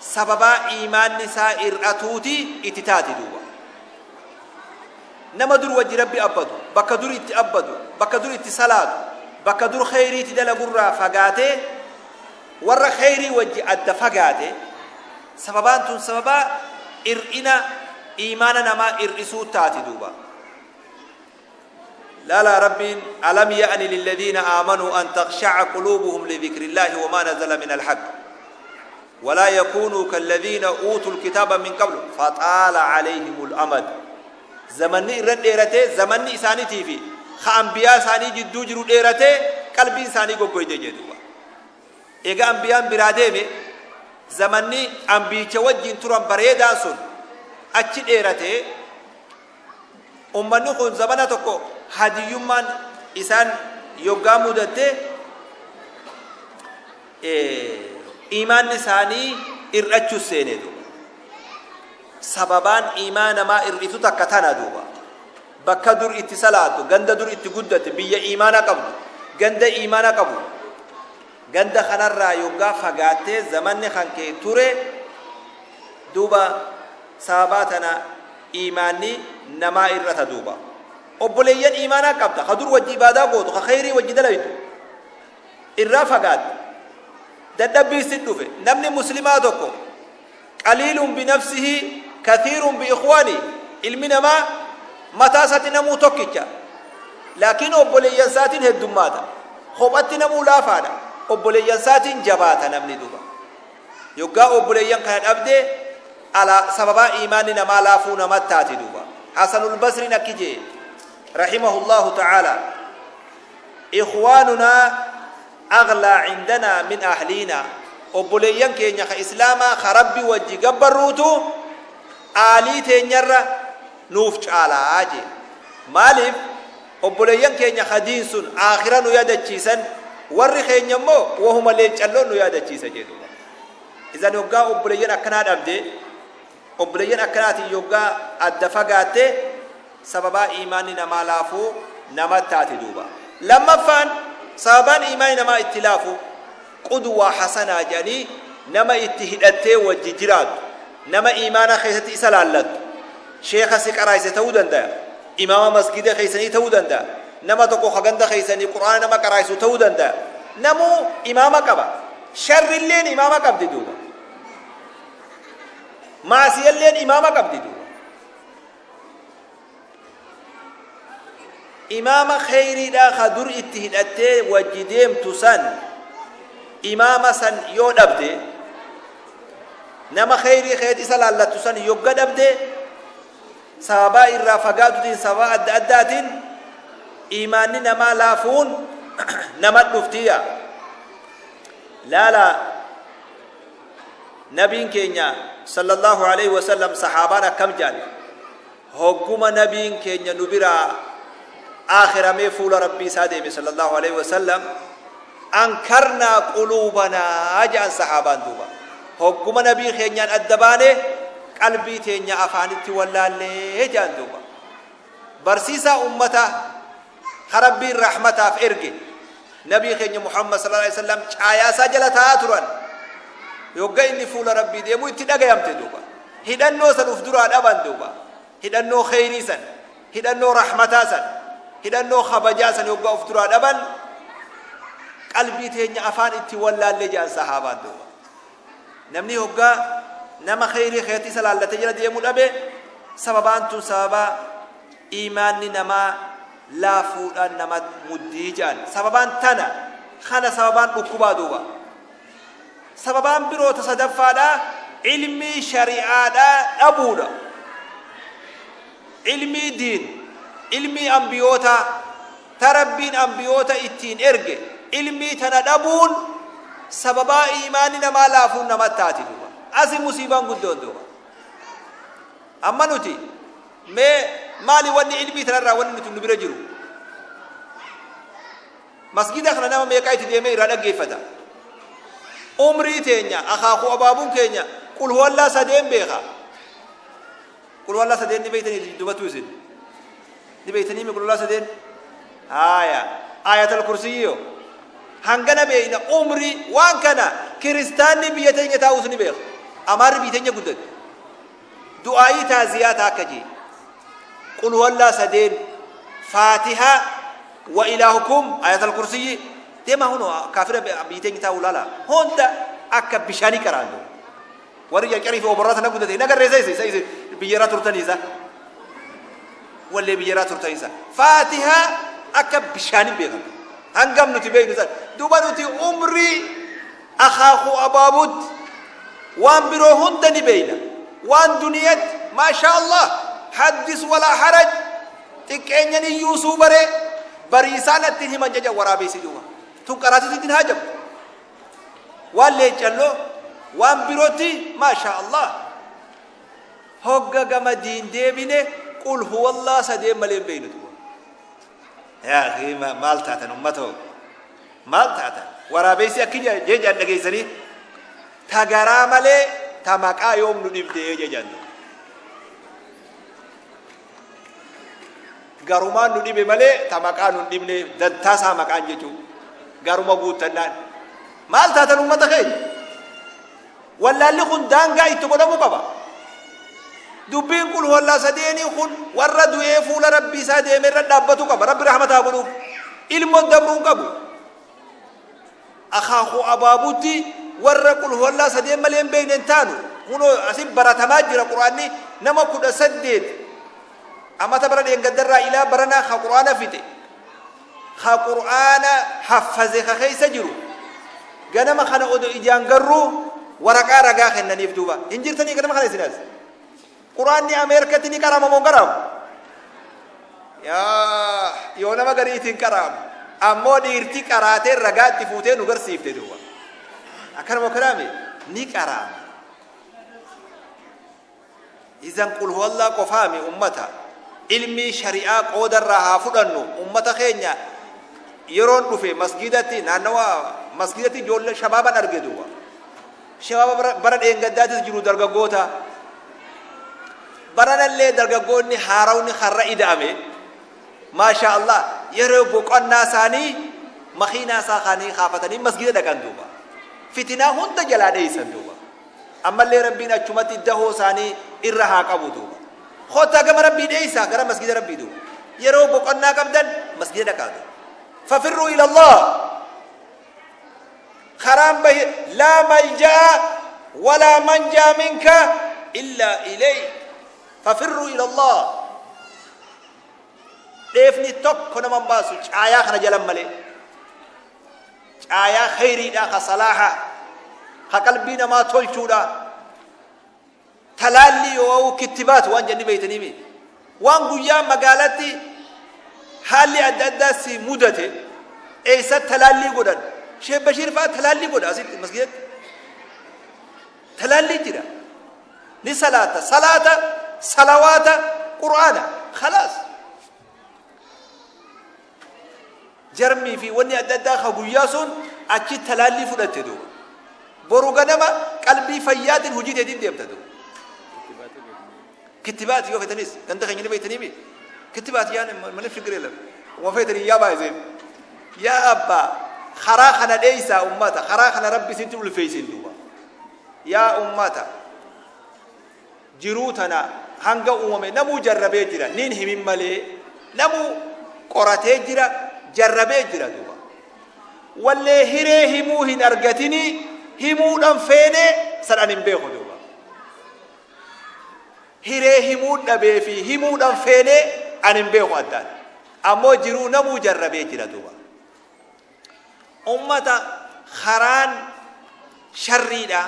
sababaa iimaanni isaa ir'atuuti itti taati duuba. Nama dur wajji Rabbi abbadu, bakka dur itti abbadu, bakka dur itti salaatu, bakka dur kheyriitti dalagurraa fagaatee warra kheyrii wajji adda fagaate, sababaan tun sababaa ir'ina iimaana namaa ir'isuu taati duuba. Laalaa Rabbiin alam ya'ni lilladhiina aamanuu an takhsha'a quluubuhum lidhikrillahi wamaa nazala min alhaq walaa yakuunuu kalladhiina uutul kitaaba min qablu faxaala alayhimul amad. Zamanni irra dheeratee, zamanni isaaniitii fi ka anbiyaa isaanii jidduu jiru dheeratee qalbiin isaanii goggoyde jee duuba. Eega anbiyaan biraa deeme, zamanni anbiyicha wajjin turan bareedaan sun achi dheeratee, Ummanni kun zamana tokko hadiyyummaan isaan yoggaa mudatte iimaanni isaanii ir'achuu seene duuba. Sababaan iimaa namaa ir'itu takka tana duuba. Bakka dur itti salaattu, ganda dur itti guddatte, biyya iimaana qabdu, ganda iimaana qabu. Ganda kanarraa yoggaa fagaattee zamanni kan kee ture duuba, sababaa tana iimaanni namaa ir'ata duuba. Obboleeyyan iimaanaa qabda, ka dur wajji ibaadaa gootu, ka kheyrii wajji dalaydu irraa fagaatte. Dadhabbii si dhufe. Namni muslimaa tokko qaliilun binafsihi kathiirun bi ikhwaani. Ilmi namaa mataa isaatti namuu tokkicha, laakiin obboleeyyan isaatiin heddummaata. Kophatti namuu laafaadha, obboleeyyan isaatiin jabaata namni duuba. Yoggaa obboleeyyan kana dhabde ala sababaa iimaanni namaa laafuu namat taati duuba. Hasanul Basriin akki jee rahimahullahu ta'ala: ikhwaanunaa aghlaa cindanaa min ahliinaa. Obboleeyyan keenya ka islaamaa ka Rabbi wajji gabbarruutu aalii teenyarra nuuf caalaa jee. Maaliif? Obboleeyyan keenya ka diin sun aakhira nu yaadachiisan, warri keenya immoo wahuma leencalloon nu yaadachiisa jee duuba. Idan yoggaa obboleeyyan akkanaa dhabde, obboleeyyan akkanaatiin yoggaa adda fagaatte, sababaa iimaanni namaa laafuu nama taati duuba. Lammaffaan sababaan iimaanni namaa itti laafu qudwaa hasanaa jedhanii nama itti hidhattee wajji jiraattu, nama iimaana keessatti isa laallattu, sheeka si qaraayse ta'uu danda'a, imaama masgida keessanii ta'uu danda'a, nama tokko ka ganda keessanii qur'aana nama qaraaysu ta'uu danda'a. Namuu imaama qaba. Sharrilleen imaama qabdi duuba. Maasiyalleen imaama qabdi duuba. Imaama kheyriidhaa ka dur itti hidhattee wajji deemtu san, imaama san yoo dhabde, nama kheyrii keet isa laallattu san yogga dhabde, sababaa irraa fagaatutiin, sababaa adda addaatiin iimaanni namaa laafuun nama dhuftiya. Laala, nabiin keenya sallallahu alaihi wasallam sahaabaan akkam jedhan? Hogguma nabiin keenya nu biraa aakhiramee fuula Rabbii isaa deeme sallallahu alaihi wasallam, ankarnaa quluubanaa jedhan sahaabaan duuba. Hogguma nabii keenyaan adda baane qalbii teenya afaanitti wallaallee jedhan duuba. Barsiisaa ummataa ka Rabbiin rahmataaf erge nabii keenya Muhammad sallallahu alaihi wasallam caayaa isaa jala taa'aa turan. Yogga inni fuula Rabbii deemu itti dhagayamte duuba. Hidhannoo san uf duraa dhaban duuba. Hidhannoo kheyrii san, hidhannoo rahmataa san, hidhannoo kabajaa san yoggaa uf duraa dhaban qalbii teenya afaan itti wallaallee jedhan sahaabaan duuba. Namni hoggaa nama kheyrii keetti isa laallatee jala deemuu dhabe Sababaan tun sababaa iimaanni namaa laafuudhaan nama muddii jedhan. Sababaan tana kana sababaan dhukkubaa duuba. Sababaan biroo ta sadaffaadhaa ilmii shari'aadhaa dhabuudha. Ilmii diin, ilmii ambiyootaa ta Rabbiin ambiyoota ittiin erge, ilmii tana dhabuun sababaa iimaanni namaa laafuun nama taati duuba. Asi musiibaan guddoon duuba. Amma nuti mee maali wanni ilmii tanarraa wanni nuti nu bira jiru? Masgida kana nama meeqaa itti deemee irraa dhaggeeffata? Umrii teenya, akaakuu abaabuun keenya qul huwallaa sadeen beeka. Qul huwallaa sadeen ni beeytanii dubattuu isin? Ni beeytanii mi qul huwallaa sadeen? Haaya. Aayatal kursiyyi hangana beeyna umrii waan kana kiristaanni biyya teenya taa'us ni beeka. Amaarri biyya teenya guddate. Du'aayii taaziyaa taa akka jee. Qul huwallaa sadeen, Faatihaa, wa ilaahukum, ayatal kursiyyi. Deemaa hunoo kaafira biyya teenya taa'u laala. Hunda akka bishaanii qaraan duuba. Warri carcarii fi oborraa tana guddate hin agarree isa isa isa biyya irraa turtanii isa. Wallee biyya irraa turtanii isa. Faatihaa akka bishaanii beekan. Hangam nuti beeknu san. Duuba nuti umrii akaakuu abaabutti waan biroo hunda ni beeyna. Waan duniyatti maashaa Allah haddis walaa haraj xiqqeenyan iyyuu suu baree bariisaa natti himan jaja waraabeessi duuba. Tun qaraatiitti hin haajamtu. Waan leeccalloo waan birootti maashaa Allah. Hogga gama diin deebine qul huwallaa sadeen malee hin beeynu duuba. Yaa akii maal taatan ummatoo? Maal taatan? Waraabeessi akki jee jaan dhageessanii ta garaa malee ta maqaa yoom nu dhibdee jee jaan duuba. Garumaan nu dhibe malee ta maqaa nu hin dhibne, dantaa isaa maqaan jechuu garuma guuttannaan. Maal taatan ummata keenya? Wallaalli kun daangaa itti godhamuu qaba. Dubbiin qul huwallaa sadeenii kun warra du'ee fuula Rabbii isaa deeme irra dhaabbatu qaba. Rabbi rahmata haa godhuuf. Ilmoon dabruu hin qabu. Akaakuu abaabuutti warra qul huwallaa sadeen malee hin beekne hin taanu. Kunoo asin baratamaa jira Qur'aanni nama 18 amata bara dheengaddarraa ilaa baranaa ka Qur'aana fixe. Ka Qur'aana haffaze ka keessa jiru. Ganama kana odo ijaan garruu waraqaa ragaa kennaniif duuba. Hin jirtanii ganama kana isin as. Qur'aanni Ameerikatti ni qarama moo hin qaramu? Yaa yoo nama gariitiin qara'amu. Ammoo dhiirti qaraatee ragaa itti fuutee nu garsiifte duuba. Akkanuma kanaami ni qara'ama. Izan qul huwallaa qofaami ummata. Ilmii shari'aa qooda irraa haa fudhannu ummata keenya. Yeroon dhufe masgiidatti, naannawa masgiidatti ijoollee shabaaban arge duuba. Shabaaba bara dheengaddaatis jiru dargaggoota. Baranallee dargaggoonni haarawni karra ida'ame. Maashaa Allah, yeroo boqonnaa isaanii makiinaa isaa kaanii kaafatanii masgiida dhaqan duuba. Fitinaa hunda jalaa dheeysan duuba. Ammallee Rabbiin achumatti dahoo isaanii irra haa qabu duuba. Kottaa gama Rabbii dheeysaa, gara masgiida Rabbii duuba. Yeroo boqonnaa qabdan masgiida dhaqaa duuba. Fafirruu ila Allah. Karaan bahi laa malja'a walaa manjaa minka illaa ilayk. Fafirruu ila Allah. Dheefni tokko nama hin baasu caayaa kana jalan malee. Caayaa kheyriidha, ka salaaha, ka qalbii namaa tolchuudha. Talaallii yoo kittibaat waan jenni beeytanii mi? Waan guyyaa magaalatti haalli adda addaa si mudate eessa talaallii godhan? Sheekh Bashiir fa'aa talaallii godha asitti masgiidatti. Talaallii jira. Ni salaata, salaata, salawaata, Qur'aana. Khalaas. Jarmii fi wanni adda addaa ka guyyaa sun achi talaallii fudhatte duuba. Boru ganama qalbii fayyaatiin hojii teetiin deemta duuba. Kittibaati yoo feetanis ganda keenya ni beektanii mi? Kittibaati yaa malee fikiree lafa. Uma feetanii yaa baay'iseen. Yaa abbaa, karaa kana dheeysaa ummata, karaa kana Rabbi isintti ulfeessin duuba. Yaa ummata, jiruu tana hanga uumame namuu jarrabee jira, nin himin malee namuu qoratee jira, jarrabee jira duuba. Wallee hiree himuu hin argatinii himuudhan feenee san an hin beeku duuba. Hiree himuu dhabee fi himuudhaan feenee ani hin beeku addaan. Ammoo jiruu namuu jarrabee jira duuba. Ummata karaan sharriidha,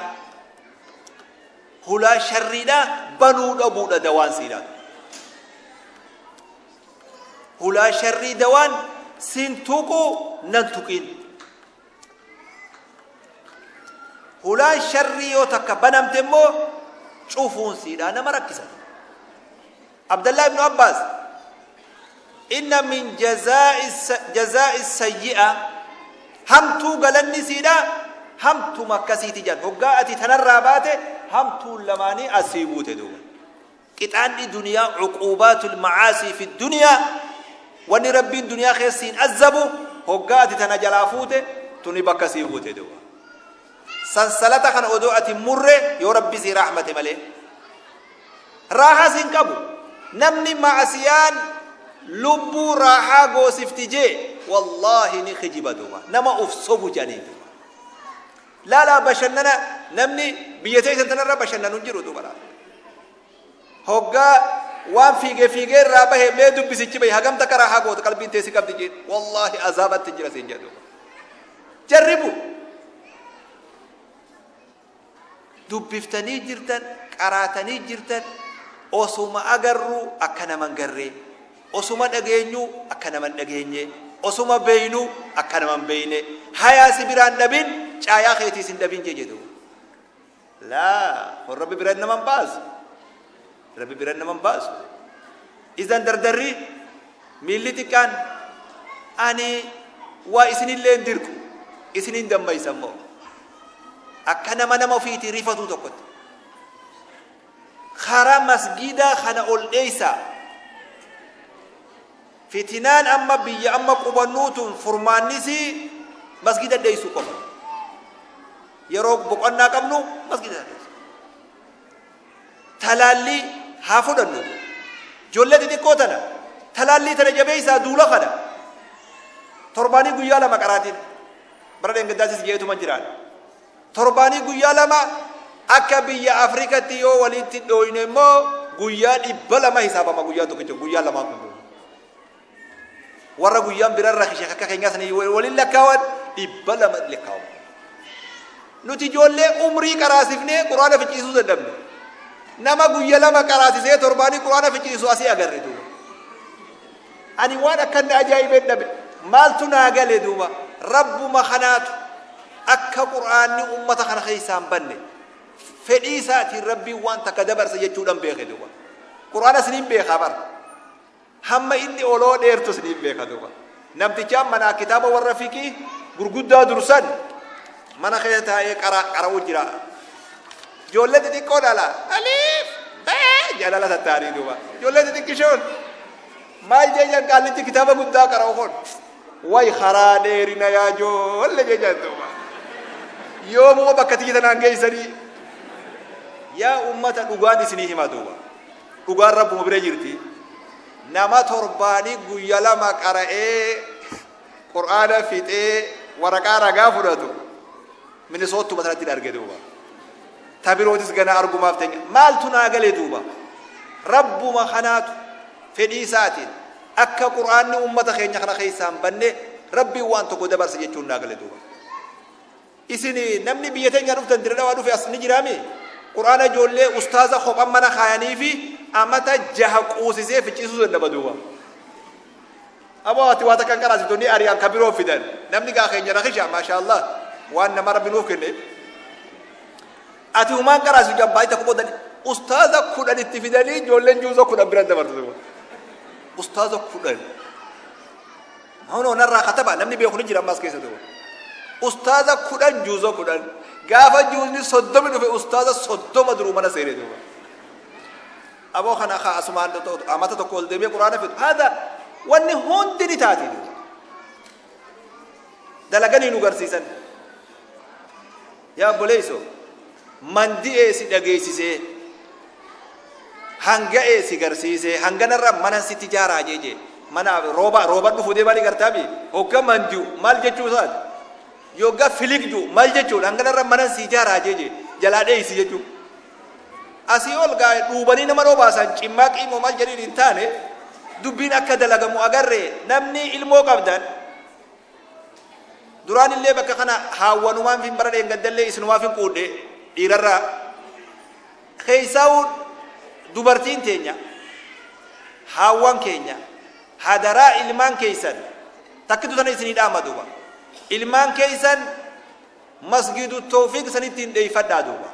hulaa sharriidha banuu dhabuudha dawaan siidha. Hulaa sharrii dawaan sin tuqu nan tuqin. Hulaan sharrii yoo takka banamte immoo cufuun siidha nama rakkisa. Abdallah ibnu Abbaas, inna min jazaa'i sayyi'a, hamtuu galanni siidha hamtuma akkasiiti jedhan. Hoggaa ati tanarraa baate hamtuun lamaanii asii buute duuba. Qixaanni duniyaa, cuquubaatul macaasii fi duniyaa, wanni Rabbiin duniyaa keessa siin azabu, hoggaa ati tana jalaa fuute tuni bakka sii buute duuba. Sansalata kana odoo ati murre yoo Rabbi sii rahmate malee raahaa siin qabu. Namni ma'asiyaan lubbuu raahaa goosifti jee, wallaahi ni kijiba duuba. Nama uf sobu jedhanii duuba. Laalaa, bashannana namni biyya teessan tanarra bashannanu hin jiru duuba. Laala, hoggaa waan fiigee fiigee irraa bahe mee dubbisichi bahe hagam takka raahaa goota qalbiin teessi qabdi jeen, wallaahi azaabatti jira siin jedhu. Jarribu dubbiftanii jirtan, qaraatanii jirtan, osuma agarru akka naman garree, osuma dhageenyu akka naman dhageenye, osuma beeynu akka naman beeyne, hayaa si biraan dhabin, caayaa keetiis hin dhabin jee jedhu. Laa, kun Rabbi biran naman baasu, Rabbi biran naman baasu. Idan dardarri miilli xiqqaan ani waa isinillee hin dirqu, isinin dammaysa immoo akka nama nama ofiitii rifatuu tokkotti karaa masgiidaa kana ol dheeysaa. Fitinaan amma biyya amma qubannuutun furmaannisii masgida dheeysuu qofa. Yeroo boqonnaa qabnu masgida dheeysu. Talaallii haa fudhannu. Ijoollee xixiqqoo tana talaallii tana jabeeysaa. Duula kana torbaanii guyyaa 2 qaraatiin bara dheengaddaasis jeetuma jiraan. Torbaanii guyyaa 2 akka biyya Afrikatti yoo walitti dhooyne immoo guyyaa 200 hisaabama. Guyyaa tokkicha guyyaa lamaan kun warra guyyaan birarra kishe akka keenyaa sanii waliin lakkaawan 200 lakkaawamu. Nuti ijoollee umrii qaraasifnee Quraana ficciisuu dadhabne. Nama guyya 2 qaraasisee torbaanii Quraana ficciisu asii agarre duuba. Ani waan akkan na ajaa'ibeen dhabe. Maaltu naa gale duuba? Rabbuma kanaatu akka Quraanni ummata kana keessaa hin banne fedhii isaatiin Rabbiin waan takka dabarsa jechuudhaan beeke duuba. Quraana isiniin beekaa bara. Hamma inni oloo dheertu isiniin beeka duuba. Namtichaan manaa kitaaba warra fiqii gurguddaa dursan mana keessa taa'ee qara'uu jira. Ijoollee xixiqqoo dhala. Aliif bee jalala tattaanii duuba. Ijoollee xixiqqishoon maal jejan qaallichi kitaaba guddaa qara'u kun? Way karaa dheerina yaa ijoollee jejan duuba. Yoomuma bakka tiyya tanaan geessanii? Yaa ummata, dhugaan isinii hima duuba. Dhugaan Rabbuma bira jirti. Nama torbaanii guyya 2 qara'ee Qur'aana fixee waraqaa ragaa fudhatu Minisoottuma sanatti arge duuba. Ta birootis gana argumaaf teenya. Maaltu naa galee duuba? Rabbuma kanaatu fedhii isaatiin akka Qur'aanni ummata keenya kana keessaa hin banne Rabbiin waan tokko dabarse jechuun naa gale duuba. Isin namni biyya teenya dhuftan, Dirre Dhawaa dhufe as ni jiraami? Qur'aana ijoollee ustaaza kophan mana kaayanii fi amata 6 quusisee ficciisuu dadhaba duuba. Aboo, ati waa takka hin qaraasitu, ni ari'an, ka biroo fidan. Namni gaa keenya rakisha, maashaallah, waan nama Rabbi nuuf kenne. Ati humaan qaraasitu jabbaayii takka qoodani. Ustaaza 10 itti fidanii ijoolleen juuza 10 bira dabartu duuba. Ustaaza 10. Hunoo narraa kataba, namni beeku ni jira ammas keessa duuba. Ustaaza 10, juuza 10. Gaafa juuzni 30 dhufe ustaaza 30 duruu mana seene duuba. Aboo, kana kaa asumaan amata tokko ol deemee Quraana fidu. Haadha wanni hundi ni taati duuba. Dalaganii nu garsiisan. Yaa obboleessoo, mandi'ee si dhageessisee, hanga'ee si garsiisee, hanganarra mana sitti ijaaraa jeejee mana rooba rooba dhufu deemaa ni gartaami. Hogga mandi'u maal jechuu isaati? Yogga filigju maal jechuudha? Hanganarra mana si ijaaraa jeejee jalaa dheeysi jechuu. Asii ol gaa dhuubanii nama dhobaasan cimmaa qiimoo maal jedhiin hin taane, dubbiin akka dalagamu agarre. Namni ilmoo qabdan duraan illee bakka kana haawwanumaan fin bara dheengaddallee isinumaaf hin quudhe. Dhiirarraa keessaa'u dubartiin teenya, haawwan keenya, hadaraa ilmaan keessan takkitu tana isinii dhaama duuba. Ilmaan keessan Masgiidu Tawfiiq sanitti hin dheeyfadhaa duuba.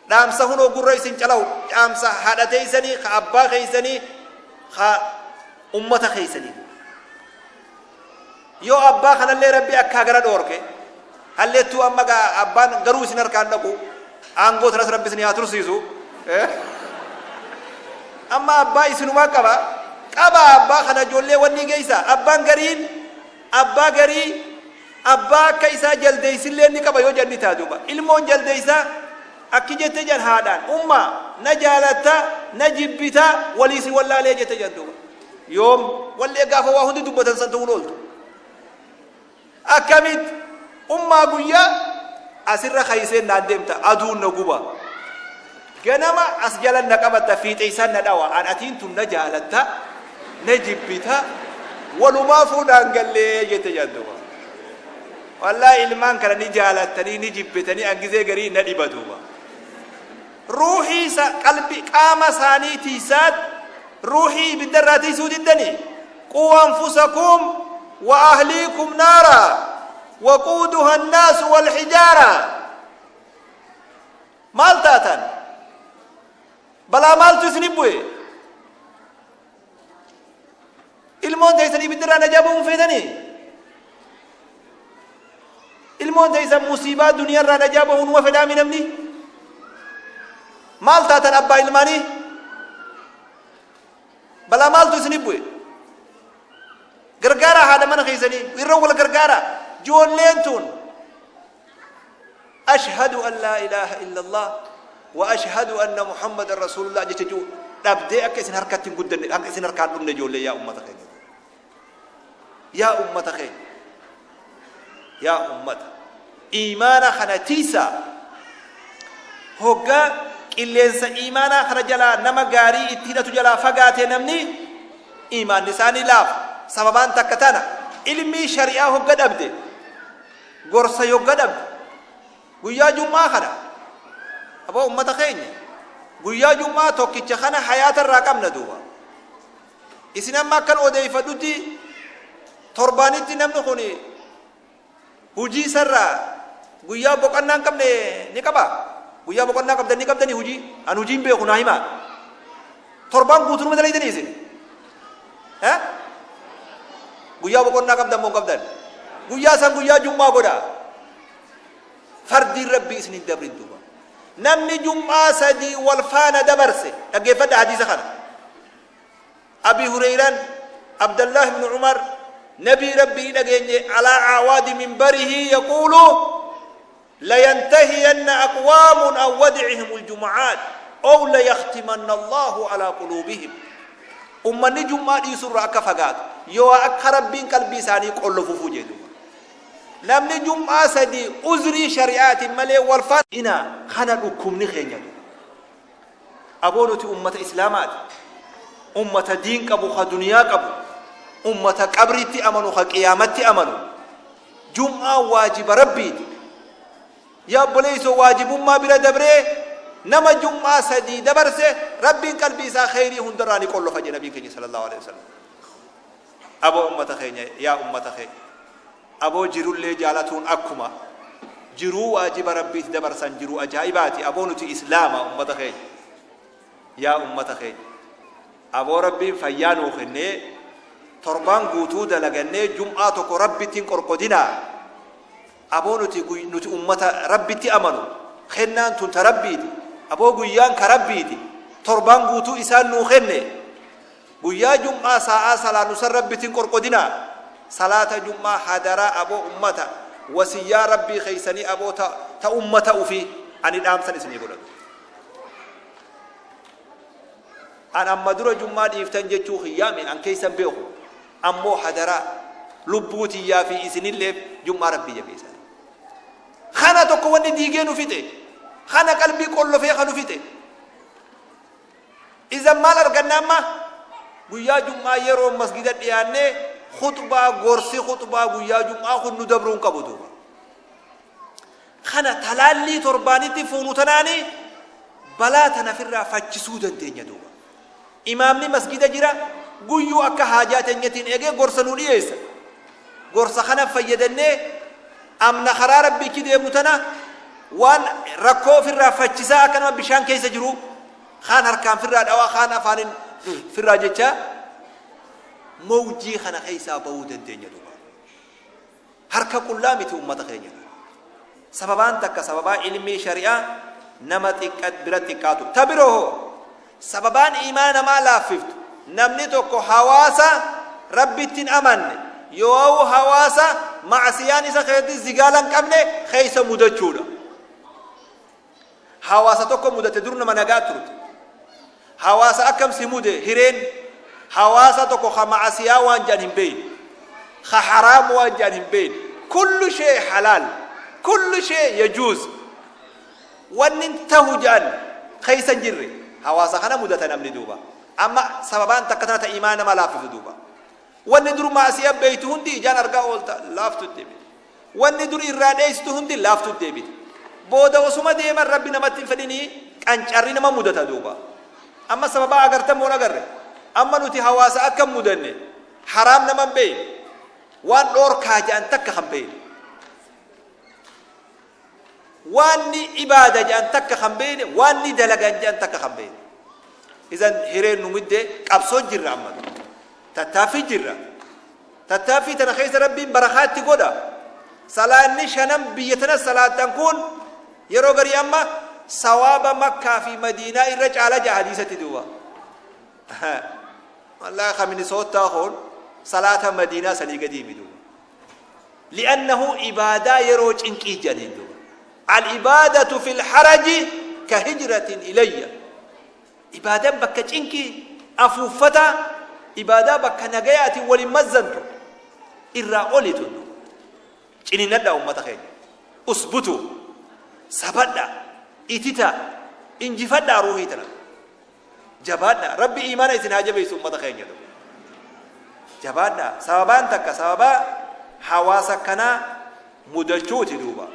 Dhaamsa hunoo gurra isin calawu, dhaamsa haadha teeysanii, ka abbaa keeysanii, ka ummata keeysanii. Yoo abbaa kanallee Rabbi akkaa gara dhoorke, halleettuu amma gaa abbaan garuu isin harkaan dhaqu, aangoo tanas Rabbi isin haa tursiisu. Amma abbaa isinumaa qaba, qaba abbaa kana ijoollee wanni geeysa. Abbaan gariin abbaa garii abbaa akka isaa jaldeeysillee ni qaba yoo jedhan ni ta'a duuba. Ilmoon jaldeeysaa akki jette jedhan haadhaan, ummaa na jaalatta na jibbita walii si wallaalee jette jedhan duuba. Yoom wallee gaafa waa hundi dubbatan san ta'uun ooltu. Akkamitti ummaa guyyaa asirra kayseen naan deemta, aduun na guba. Ganama as jalan na qabatta, fiixeysaan na dhawa, an atiin tun na jaalatta na jibbita walumaafuu naan gallee jette jedhan duuba. Wallaahi ilmaan kana ni jaalattanii ni jibbitanii an gizee garii na dhiba duuba. Ruuhii isa qalbi qaama isaanii tiisaat ruuhii ibiddarraa tiisuu diddanii. Quu anfusakum wa ahliikum naara waquuduha annaasu wal hijaara. Maal taatan? Balaa maaltu isin bu'e? Ilmoon teessan ibiddarraa najaa ba'uun feetanii? Ilmoon teessan musiibaa duniyaarraa najaa ba'uun numa fedhaami namni? Maal taatan abbaa ilmaanii? Balaa maaltu isin bu'e? Gargaaraa haadha mana keessanii irra wal gargaaraa. Ijoolleen tun Ashhadu an laa ilaaha illallah wa ashhadu anna Muhammadan rasuulullah jecha jiru dhabdee akka isin harkatti hin guddanne, akka isin harkaan dhumne ijoollee. Yaa ummata keenya, yaa ummata keenya, yaa ummata, iimaana kana tiisaa. Hoggaa qilleensa iimaanaa kana jalaa nama gaarii itti hidhatu jalaa fagaate, namni iimaanni isaanii laafa. Sababaan takka tana, ilmii shari'aa hogga dhabde, gorsa yogga dhabde. Guyyaa jum'aa kana, aboo ummata keenya, guyyaa jum'aa tokkicha kana hayaata irraa qabna duuba. Isin amma akkan odeeyfadhutti torbaanitti namni kun hujii isarraa guyyaa boqonnaa hin qabne ni qaba. Guyyaa boqonnaa qabdan ni qabdanii? Hujii an hujii hin beeku, naa himaa. Torbaan guutuu dalaydanii isin guyyaa boqonnaa qabdan moo hin qabdan? Guyyaa san guyyaa jum'aa godha. Fardiin Rabbii isin hin dabrin duuba. Namni jum'aa 3 wal faana dabarse, dhaggeeffadha hadiisa kana, Abi Hureyraan, Abdallah ibn Umar, nabii Rabbii dhageenye alaa aawaadi minbarihi yaquulu: layantahiyanna aqwaamun an wadicihim aljumucaat ow layakhtimanna Allahu alaa quluubihim. Ummanni jum'aa dhiisurra akka fagaatu yoo akka Rabbiin qalbii isaanii qollofufuu jee duuba. Namni jum'aa 3 uzrii shari'aatiin malee wal faana ina kana dhukkubni keenya duuba. Aboo nuti ummata islaamaati, ummata diin qabu, ka duniyaa qabu, ummata qabriitti amanu, ka qiyaamatti amanu. Jum'aan waajiba Rabbiiti. Yaa obboleessoo, waajibummaa bira dabree nama jum'aa 3 dabarse Rabbiin qalbii isaa kheyrii hundarraa ni qollofa jedhe nabiin keenya sallallahu alaihi wasallam. Aboo ummata keenya, yaa ummata keenya, aboo jirullee jaalatuun akkuma jiruu waajiba Rabbiiti dabarsan jiruu ajaa'ibaati. Aboo nuti islaama, ummata keenya, yaa ummata keenya, aboo Rabbiin fayyaa nuu kennee torbaan guutuu dalagannee jum'aa tokko Rabbitti hin qorqodinaa. Aboo nuti ummata Rabbitti amanu, kennaan tun ta Rabbiiti. Aboo guyyaan ka Rabbiiti, torbaan guutuu isaan nuu kenne. Guyyaa jum'aa saa'aa salaannu san Rabbitti hin qorqodinaa. Salaata jum'aa hadaraa, aboo ummata, wasiyyaa Rabbii keeysanii, aboo ta ummata ufii ani dhaamsan isinii godhatu. An amma dura jum'aa dhiiftan jechuu kiyyaami, an keeysan beeku, ammoo hadaraa lubbuu tiyyaa fi isinilleef jum'aa Rabbii jabeessaa. Kana tokko wanni diigee nu fixe. Kana qalbii qollofee kanu fixe. Izan maal arganna amma? Guyyaa jum'aa yeroo masgida dhiyaannee khuxbaa, gorsi khuxbaa guyyaa jum'aa kun nu dabruu hin qabu duuba. Kana talaallii torbaanitti fuunu tanaani balaa tana firraa fachisuu dandeenya duuba. Imaamni masgida jira, guyyuu akka haajaa teenyatiin eegee gorsa nu dhiyeessa. Gorsa kana fayyadannee amna karaa Rabbiichi deemnu tana waan rakkoo ofirraa fachisaa akka nama bishaan keessa jiru kaan harkaan firraa dhawaa, kaan afaanin firraa jechaa mawjii kana keessaa bahuu dandeenya duuba. Harka qullaa miti ummata keenya duuba. Sababaan takka sababaa ilmii shari'aa nama xiqqa bira xiqqaatu. Ta biroo hoo, sababaan iimaana namaa laaffiftu, namni tokko hawaasa Rabbitti hin amanne yoo'uu hawaasa ma'siyaan isa keessatti zigaala hin qabne keessa mudachuudha. Hawaasa tokko mudate, dur nama nagaa turte. Hawaasa akkam si mude hireen? Hawaasa tokko ka ma'asiyaa waan jedhan hin beeyne. Ka haraam waan jedhan hin beeyne. Kullu shee halaal. Kullu shee yajuuz. Wanni tahu jedhan keessa hin jirre. Hawaasa kana mudata namni duuba. Amma sababaan takka tana ta imaana nama laaffisu duuba. Wanni dur ma'asiyaa beeytu hundi ijaan argaa oolta, laaftu deebite. Wanni dur irraa dheeysitu hundi laaftu deebite. Booda osuma deeman, Rabbi namatti hin fedhinii, qancarri nama mudata duuba. Amma sababaa agartan moo hin agarre? Amma nuti hawaasa akkam mudanne? Haraam nama hin beeyne. Waan dhoorkaa jedhan takka kan beeyne. Waan ni ibaada jedhan takka kan beeyne, waan ni dalagan jedhan takka kan beeyne. Izan hireen nu mudde, qabsoo jirra amma. Tattaaffii jirra. Tattaaffii tana keessa Rabbiin barakaa itti godha. Salaanni shanan biyya tana salaattan kun yeroo garii amma sawaaba Makkaa fi Madiinaa irra caala ja'a hadiisatti duuba. Wallaahi ka Minisoottaa kun salaata Madiinaa sanii gadii mi duuba. Li'annahu ibaadaa yeroo cinqii jedhaniin duuba. Al-ibaadatu fil haraji ka hijratin ilayya. Ibaadaan bakka cinqii afuuffataa ibaadaa bakka nagayaatiin waliin mazzantu irraa oli tun. Ciniinadhaa ummata keenya. Usbutu. Sabadhaa. Ititaa. Injifadhaa ruuhii tana. Jabaadhaa. Rabbi iimaana isin haa jabeessu ummata keenya. Jabaadhaa. Sababaan takka sababaa hawaasa kanaa mudachuuti duuba.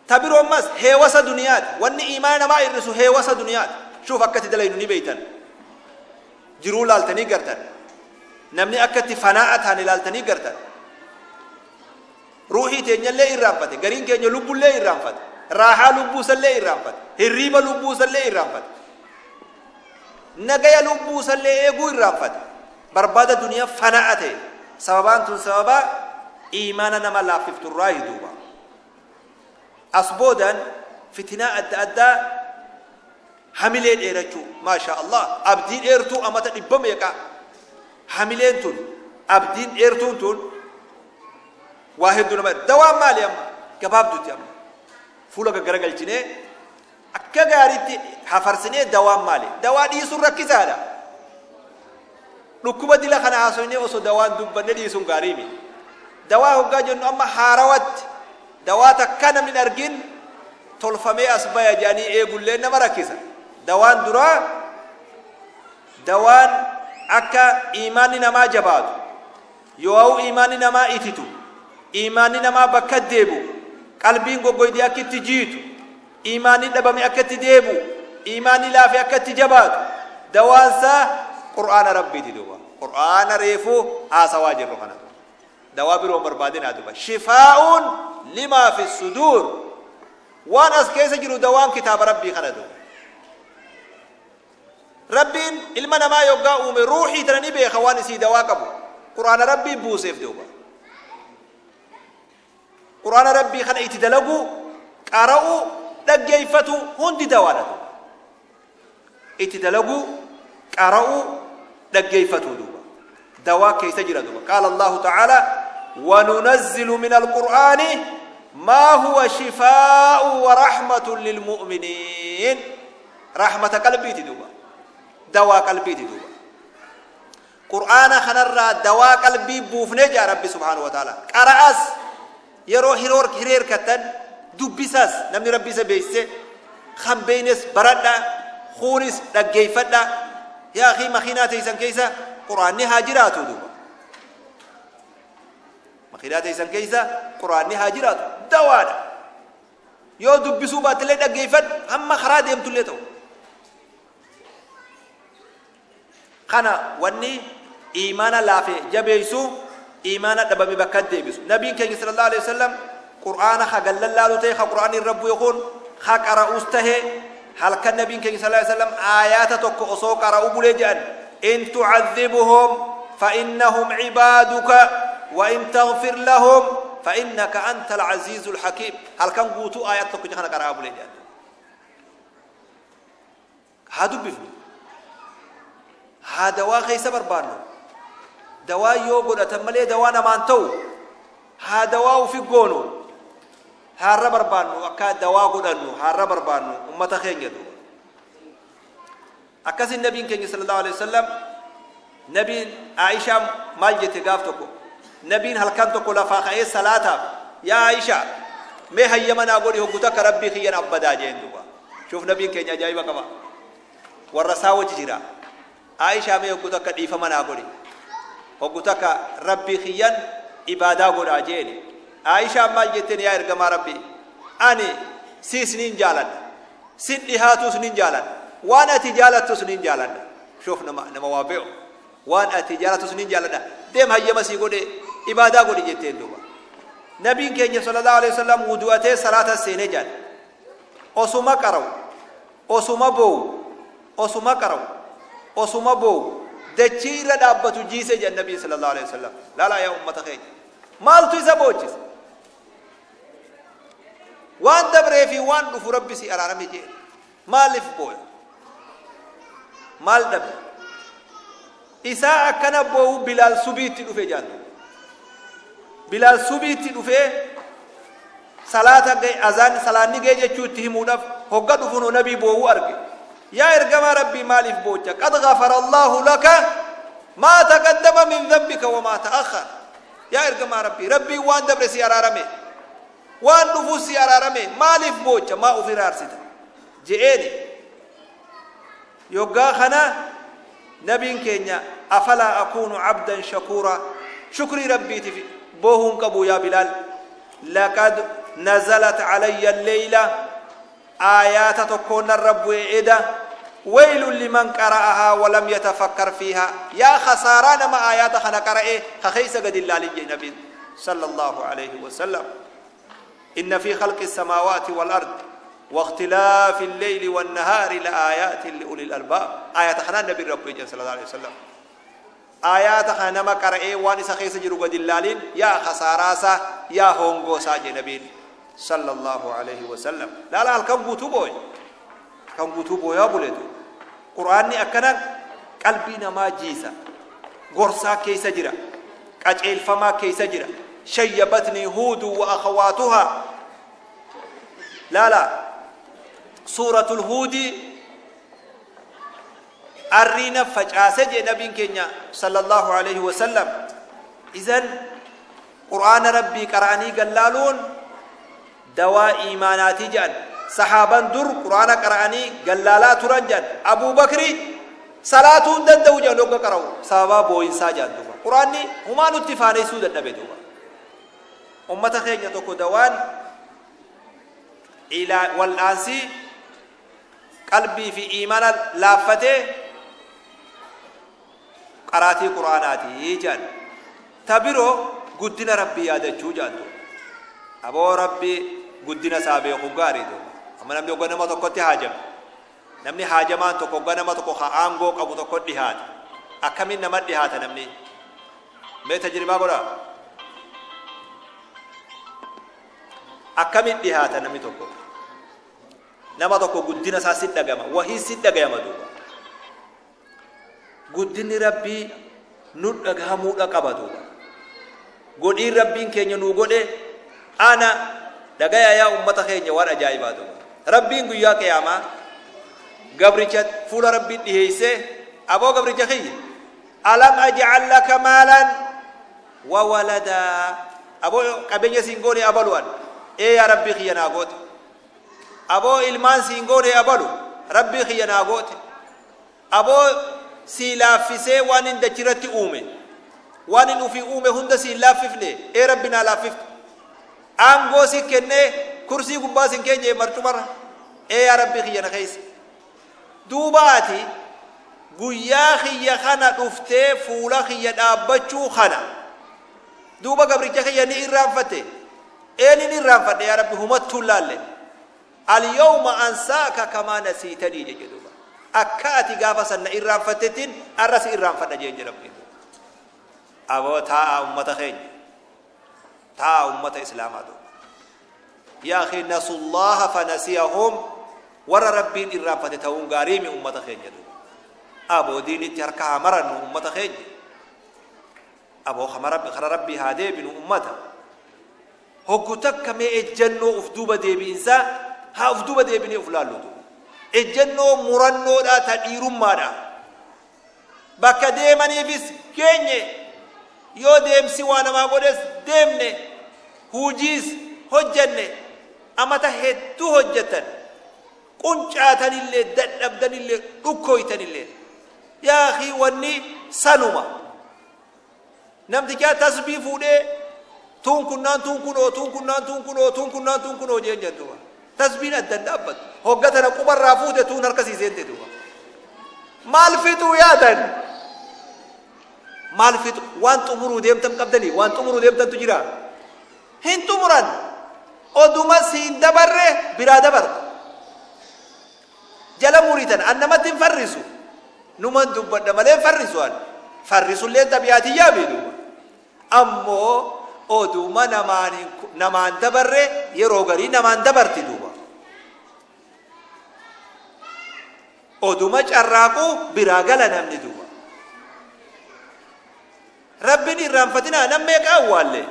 Ta biroo ammas heewasa duniyaati. Wanni iimaana namaa hir'isu heewasa duniyaati. Shuuf akka itti dalaynu ni beeytan. Jiruu laaltanii gartan. Namni akka itti fanaa'a taane laaltanii gartan. Ruuhii teenyallee irraanfate. Gariin keenya lubbullee irraanfate. Raahaa lubbuusallee irraanfate. Hirriiba lubbuusallee irraanfate. Nagaya lubbuusallee eeguu irraanfate. Barbaada duniyaa fanaa'a ta'e. Sababaan tun sababaa iimaana nama laaffifturraayi duuba. As boodaan fitinaa adda addaa, hamilee dheerachuu, maashaa Allah, abdii dheertuu amata dhibba meeqaa, hamileen tun, abdiin dheertuun tun waa hedduu nama. Dawaan maali amma gabaabdutti? Amma fuula gaggaragalchinee akka gaariitti hafarsinee, dawaan maali? Dawaa dhiisuun rakkisaadha. Dhukkuba dila kana haasoynee osoo dawaan dubbanne dhiisuun gaarii miti. Dawaa hoggaa jennu amma haarawatti dawaa takka namni hin argin tolfamee as baya jedhanii eegullee nama rakkisa. Dawaan duraa, dawaan akka iimaanni namaa jabaatu, yoo'u iimaanni namaa ititu, iimaanni namaa bakka deebi'u, qalbiin goggoydee akka itti jiitu, iimaanni dhabame akka itti deebi'u, iimaanni laafe akka itti jabaatu, dawaansaa Qur'aana Rabbiiti duuba. Qur'aana reefuu haasawaa jirru kana. Dawaa biroo barbaadinaa duuba. Shifaa'uun limaa fi suduur. Waan as keessa jiru dawaan kitaaba Rabbii kana duuba. Rabbiin ilma namaa yoggaa uume ruuhii tana ni beeka, waan isii dawaa qabu. Qur'aana Rabbii buuseef duuba. Qur'aana Rabbii kana itti dalaguu, qara'uu, dhaggeeffatu hundi dawaadha duuba. Itti dalaguu, qara'uu, dhaggeeffatuu duuba. Dawaa keessa jira duuba. Qaala Allahu ta'ala: "Wanunazzilu min alqur'aani maa huwa shifaa'u wa rahmatun lilmu'miniin." Rahmata qalbiiti duuba. Dawaa qalbiiti duuba. Qur'aana kanarraa dawaa qalbii buufnee jaa Rabbi subhaanahu wa ta'ala. Qara'as yeroo hireerkattan, Dubbisaas namni Rabbi isa beeksise, kan beeynes baradhaa, kuunis dhaggeeyfadhaa. Yaa akhii, makiinaa teeysan keeysa Qur'aanni haa jiraatu duuba. Makiinaa teeysan keeysa Qur'aanni haa jiraatu. Dawaadha. Yoo dubbisuu baattellee dhaggeeyfadhu, hamma karaa deemtullee ta'u. Kana wanni iimaana laafe jabeeysu, iimaana dhabame bakka deebisu. Nabiin keenya sallallahu alaihi wasallam Qur'aana ka gallallaalu ta'e, ka Qur'aanni irra bu'e kun ka qara'us tahe, halkan nabiin keenya sallallahu alaihi wasallam aayaata tokko osoo qara'u bulee jedhan, in tu'adhibuhum fa innahum ibaaduka wa in taghfir lahum fa innaka antal aziizul hakiim. Halkan guutuu aayaata tokkicha kana qara'aa bulee jedhan. Haa dubbifnu. Haa dawaa keessa barbaannu. Dawaa yoo godhatan malee dawaa namaan ta'u. Haa dawaa ufi goonu. Haarra barbaannu, akka dawaa godhannu haarra barbaannu, ummata keenya duuba. Akkasin nabiin keenya sallallahu alaihi wasallam, nabiin Aishaa maal jette? Gaaf tokko nabiin halkan tokko lafaa ka'ee salaataaf, "Yaa Aishaa, mee hayyama naa godhi, hoggu takka Rabbii kiyyan abbadaa," jeen duuba. Shuuf, nabiin keenya ajaa'iba qaba. Warra isaa wajji jira. "Aishaa, mee hoggu takka dhiifama naa godhi, hoggu takka Rabbii kiyyan ibaadaa godhaa," jeeni. Aishaan maal jetteen? "Yaa ergamaa Rabbii, ani siis niin jaaladha, sin dhihaatus nin jaaladha, waan ati jaalattus nin jaaladha." Shuuf, nama waa beeku. "Waan ati jaalatus nin jaaladha, deem, hayyama sii godhe, ibaadaa godhi," jetteen duuba. Nabiin keenya sallallahu alaihi wasallam wudu'atee salaata seenee jaal. Osuma qara'u, osuma boo'u, osuma qara'u, osuma boo'u, dachii irra dhaabbatu jiise jedhan nabiin sallallahu alaihi wasallam. Laalaa yaa ummata keenya, maaltu isa boochise? Waan dabree fi waan dhufu Rabbi si araarame jee, maaliif booya? Maal dhabe isaa akkana boo'u? Bilaal subiitti dhufe jaallu. Bilaal subiitti dhufee salaata ga'e, azaan salaanni ga'e jechuu itti himuudhaaf hogga dhufuun nabii boo'uu arge. "Yaa ergamaa Rabbii, maaliif boocha? Qad ghafara Allahu laka maa taqaddama min dhanbika wa maa ta'akhkhar. Yaa ergamaa Rabbii, Rabbiin waan dabre si araarame, waan dhufuus si araarame, maaliif boocha? Maa uf iraarsita?" je'eeni. Yoggaa kana nabiin keenya, "Afalaa akuunu abdan shakuura? Shukrii Rabbiitiif boohuun qabu yaa Bilaal? Laqad nazalat calayya alleyla, aayaata tokkoon narra bu'e eda, waylun liman qara'ahaa walam yatafakkar fiihaa. Yaa khasaaraa nama aayaata kana qara'e ka keessa gad hin laalin," jedhe nabiin sallallahu alayhi wasallam. Inna fi khalqi samaawaati wal ard واختلاف الليل والنهار لآيات لأولي الألباب. آيات خنا النبي ربي صلى الله عليه وسلم. آيات خنا نما قرأ وان إسا خيس جرو قد اللالين، يا خساراسا، يا هونغوسا، جي نبي صلى الله عليه وسلم. لا لا، halkan guutuu booye, kan guutuu booyaa buletu. Qur'aanni akkana qalbii namaa jiisa. Gorsaa keessa jira, qaceelfamaa keessa jira. Shayyabatni Huudu wa akhawaatuhaa. Laala, Suuratul Huudi arriina facaase jee nabiin keenya sallallahu alaihi wasallam. Idan Qur'aana Rabbii qara'anii gallaaluun dawaa iimaanaatii jedhan. Sahaaban dur Qur'aana qara'anii gallaalaa turan jedhan. Abuu Bakri salaatuu hin danda'u jedhan hogga qara'u, sababaa boo'insaa jedhan duuba. Qur'aanni humaa nutti faaneessuu dadhabe duuba. Ummata keenya, tokko dawaan wal'aansii qalbii fi iimaana laaffatee qaraatii Qur'aanaati jedhan. Ta biroo guddina Rabbii yaadachuu jedhan duuba. Aboo, Rabbii guddina isaa beeku gaarii duuba. Amma namni hogga nama tokkotti haajame, namni haajamaan tokko hogga nama tokko ka aangoo qabu tokko dhihaate, akkamiin nama dhihaata namni? Mee tajribaa godhaa. Akkamiin dhihaata namni tokko nama tokko? Guddina isaa si dhagama, wahii si dhagayama duuba. Guddinni Rabbii nu dhagahamuudha qaba duuba. Godhiin Rabbiin keenya nuu godhe ana dhagaya, yaa ummata keenya, waan ajaa'ibaa duuba. Rabbiin guyyaa qiyaamaa gabricha fuula Rabbiin dhiheeyse, "Aboo gabricha kiyya, alam aj'al laka maalan wa waladaa? Aboo, qabeenya siin goone abalu an Ee yaa Rabbii kiyya naa goote. Aboo ilmaan siin goone abalu, Rabbii kiyya naa goote. Aboo sii laaffisee waan hin dachirratti uume, waan hin ufii uume hunda siin laaffifne, ee Rabbi naa laaffifte. Aangoo si kennee kursii gubbaa sin keenye marcumarra, ee yaa Rabbii kiyya na keessa. Duuba ati guyyaa kiyya kana dhuftee fuula kiyya dhaabbachuu kana duuba gabricha kiyya ni irraanfatte? Ee nin irraanfadhe yaa Rabbi, humattuu hin laalle. Alyawma ansaaka kamaa nasiitanii jeche duuba. Akka ati gaafa san na irraanfattettiin arra si irraanfadha jeen jedha Rabbiin. Aboo taa'aa ummata keenya. Taa'aa ummata islaamaa duuba. Yaa akhi, nasullaha fanasiyahum, warra Rabbiin irraanfate ta'uun gaariimi ummata keenya duuba. Aboo diinitti harka haa marannu ummata keenya. Aboo kara Rabbii haa deebinu ummata. Hoggu takka mee ejjannoo uf duuba deebi'insaa haa uf duuba deebinee uf laallu duuba. Ejjannoo murannoodhaa ta dhiirummaadhaa. Bakka deemaniifis geenye, yoo deemsi waa namaa godhes deemne, hujiis hojjanne, amata hedduu hojjattan, quncaatanillee, dadhabdanillee, dhukkooytanillee. Yaa akhii, wanni sanuma. Namtichaa tasbii fuudhee tuun kunnaan tuun kunoo, tuun kunnaan tuun kunoo, tuun kunnaan tuun kunoo jeen jedhan duuba. Tasbiin addan dhaabbatu. Hogga tana qubarraa fuute tuun harka sii seente duuba. Maal fixuu yaadan? Maal fixu? Waan xumuruu deemtan qabdanii? Waan xumuruu deemtantu jira? Hin xumuran. Oduma siin dabarre biraa dabarta. Jala muritan an namatti hin farrisu. Numan dubbadha malee hin farrisu an. Farrisulleen xabi'aa tiyyaa mii duuba. Ammoo oduma namaan hin namaan dabarre yeroo garii namaan dabarti duuba. Oduma carraaquu biraa gala namni duuba. Rabbin irraanfatinaa, nam meeqa awwaalle?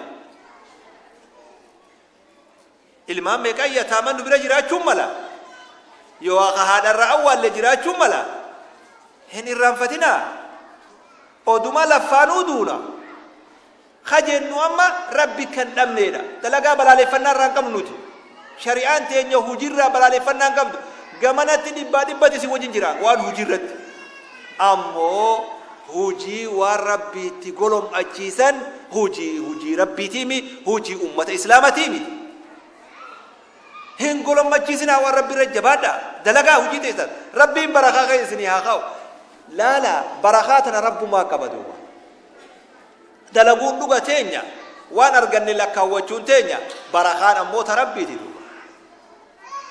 Ilmaan meeqa yataaman nu bira jiraachuun mala? Yoo ka haadharra awwaalle jiraachuun mala? Hin irraanfatinaa. Oduma laffaanuu duuna. Ka jennu amma Rabbi kan dhabneedha. Dalagaa balaaleffannaa irraa hin qabnu nuti. Shari'aan teenya hujirraa balaaleffannaa hin qabdu. Gamanatti dhibbaa dhibbatti isin wajjin jira waan hujirratti. Ammoo hujii waan Rabbi itti golom'achiisan hujii hujii Rabbiitiimi, hujii ummata islaamatiimi. Hin golom'achiisinaa, waan Rabbi irra jabaadhaa. Dalagaa hujii teessan. Rabbiin barakaa keessa isinii haa kaa'u. Laala, barakaa tana Rabbumaa qaba duuba. Dalaguun dhuga teenya, waan arganne lakkaawwachuun teenya, barakaan ammoo ta Rabbiiti duuba.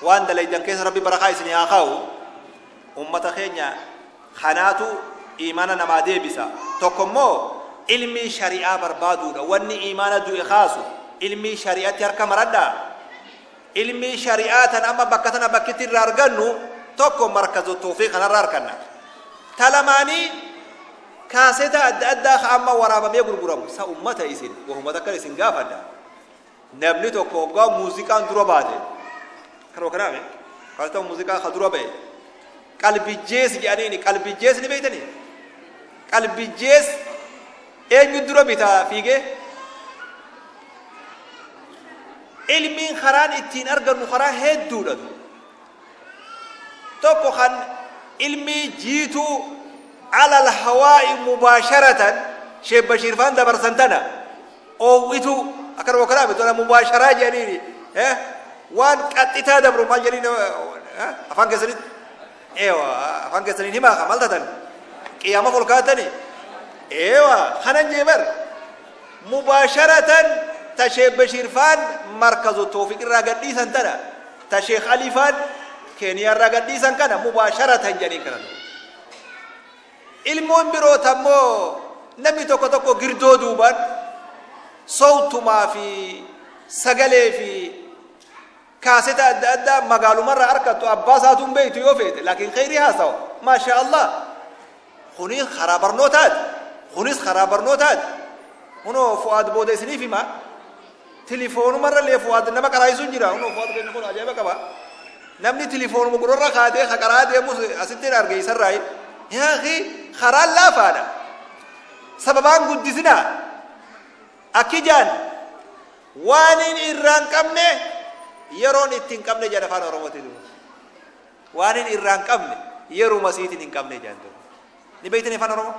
Waan dalaydan keessa Rabbi barakaa isinii haa kaa'u. Ummata keenya, kanaatu iimaana namaa deebisa. Tokko immoo ilmii shari'aa barbaaduudha. Wanni iimaana du'e kaasu ilmii shari'atti harka maradhaa. Ilmii shari'aa tan amma bakka tana bakkitti irraa argannu tokko markazu tawfiiq kanarraa arganna. Ta lamaanii kaaseta adda addaa ka amma waraabamee gurguramu sa ummata isin wahuma takkan isin gaafadha. Namni tokko hoggaa muuziqaan dura baate, kanuma kanaame kaaseta muuziqaa ka dura ba'e qalbijjees jedhaniini, qalbijjees ni beeytanii? Qalbijjees eenyu dura bitaa fiigee? Ilmiin karaan ittiin argannu karaa hedduudha. Tokko kan ilmii jiituu alal hawaa'i mubaasharatan Sheekh Bashiir faan dabarsan tana oowwituu akkanuma kanaa miti, tana mubaasharaa jedhaniini waan qaxxitaa dabru maal jedhanii afaan keessanitti, eewa, afaan keessaniin himaa ka maal tatan qiyaama ol kaatanii, eewa, kanan jee bar mubaasharatan ta Sheekh Bashiir faan markazu Toofiq irraa gadhiisan tana, ta Sheekh Alii faan Keeniyaa irraa gadhiisan kana mubaasharatan jedhaniin kana. Ilmoon biroo tammoo namni tokko tokko girdoo duubaan sowtumaa fi sagalee fi kaaseta adda addaa magaalumarraa arkattu, abbaa isaatu hin beektu yoo feete, laakiin kheyrii haasawa, maasha Allah. Kunis karaa barnootaati, kunis karaa barnootaati. Kunoo Fu'aad booda isiniif hima. Tilifoonumarra illee Fu'aad nama qaraayisuun jira. Kunoo Fu'aad keenya kun ajaa'iba qaba. Namni tilifoonuma gurrarra kaatee ka qaraa deemus asitti hin arge isarraayi. Yaa akhi, karaan laafaadha. Sababaan guddisinaa. Akki jaan waan hin irraa hin qabne Yeroon itti hin qabne jedhan afaan Oromootiin. Waan hin irraa hin qabne yeruma siitiin hin qabne jedhan duuba. Ni beektanii afaan Oromoo?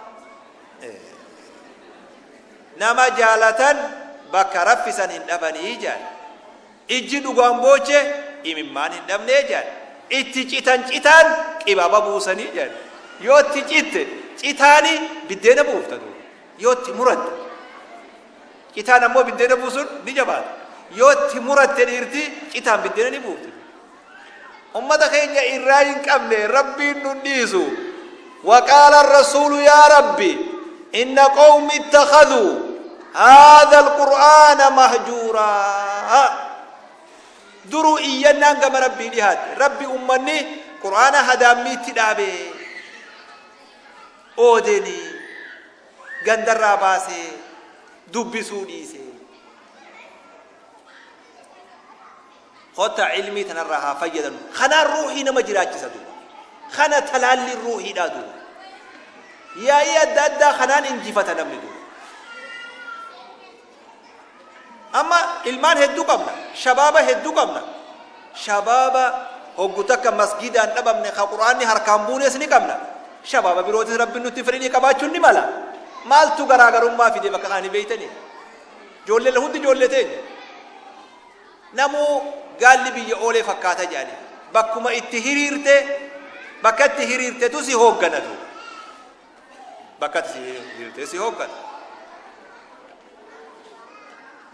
Nama jaalatan bakka raffisan hin dhabanii jedhan. Ijji dhugaan booche imimmaan hin dhabnee jedhan. Itti citan citaan qibaba buusanii jedhan. Yoo itti citte citaani biddeena buufta duuba. Yoo itti muratte. Citaan ammoo biddeena buusuun ni jabaata. Yoo itti muratte dhiirti citaan biddeena ni buufti. Ummata keenya irraa hin qabne Rabbiin nun dhiisu. Waqaala rasuulu yaa Rabbi inna qawmi ittakhaduu haadha alqur'aana mahjuuraa. Duruu iyyannaan gama Rabbii dhihaatte. Rabbi ummanni qur'aana hadaammiitti dhaabe. Oodeni gandarraa baasee dubbisuu dhiise. Kottaa ilmii tanarraa haa fayyadamnu. Kanaan ruuhii nama jiraachisa duuba. Kana talaalliin ruuhiidhaa duuba. Yaa'ii adda addaa kanaan injifata namni duuba. Amma ilmaan hedduu qabna. Shabaaba hedduu qabna. Shabaaba hoggu takka masgidaan dhabamne ka qur'aanni harkaan buunes ni qabna. Shabaaba birootis Rabbiin nutti fedhii qabaachuun ni mala. Maaltu garaagarummaa fide bakka kana ni beeytanii? Ijoollee hundi ijoollee teenya. Namuu gaalli biyya oolee fakkaata jedhani. Bakkuma itti hiriirte, bakka itti hiriirtetu si hooggana duuba. Bakka itti hiriirte si hooggana.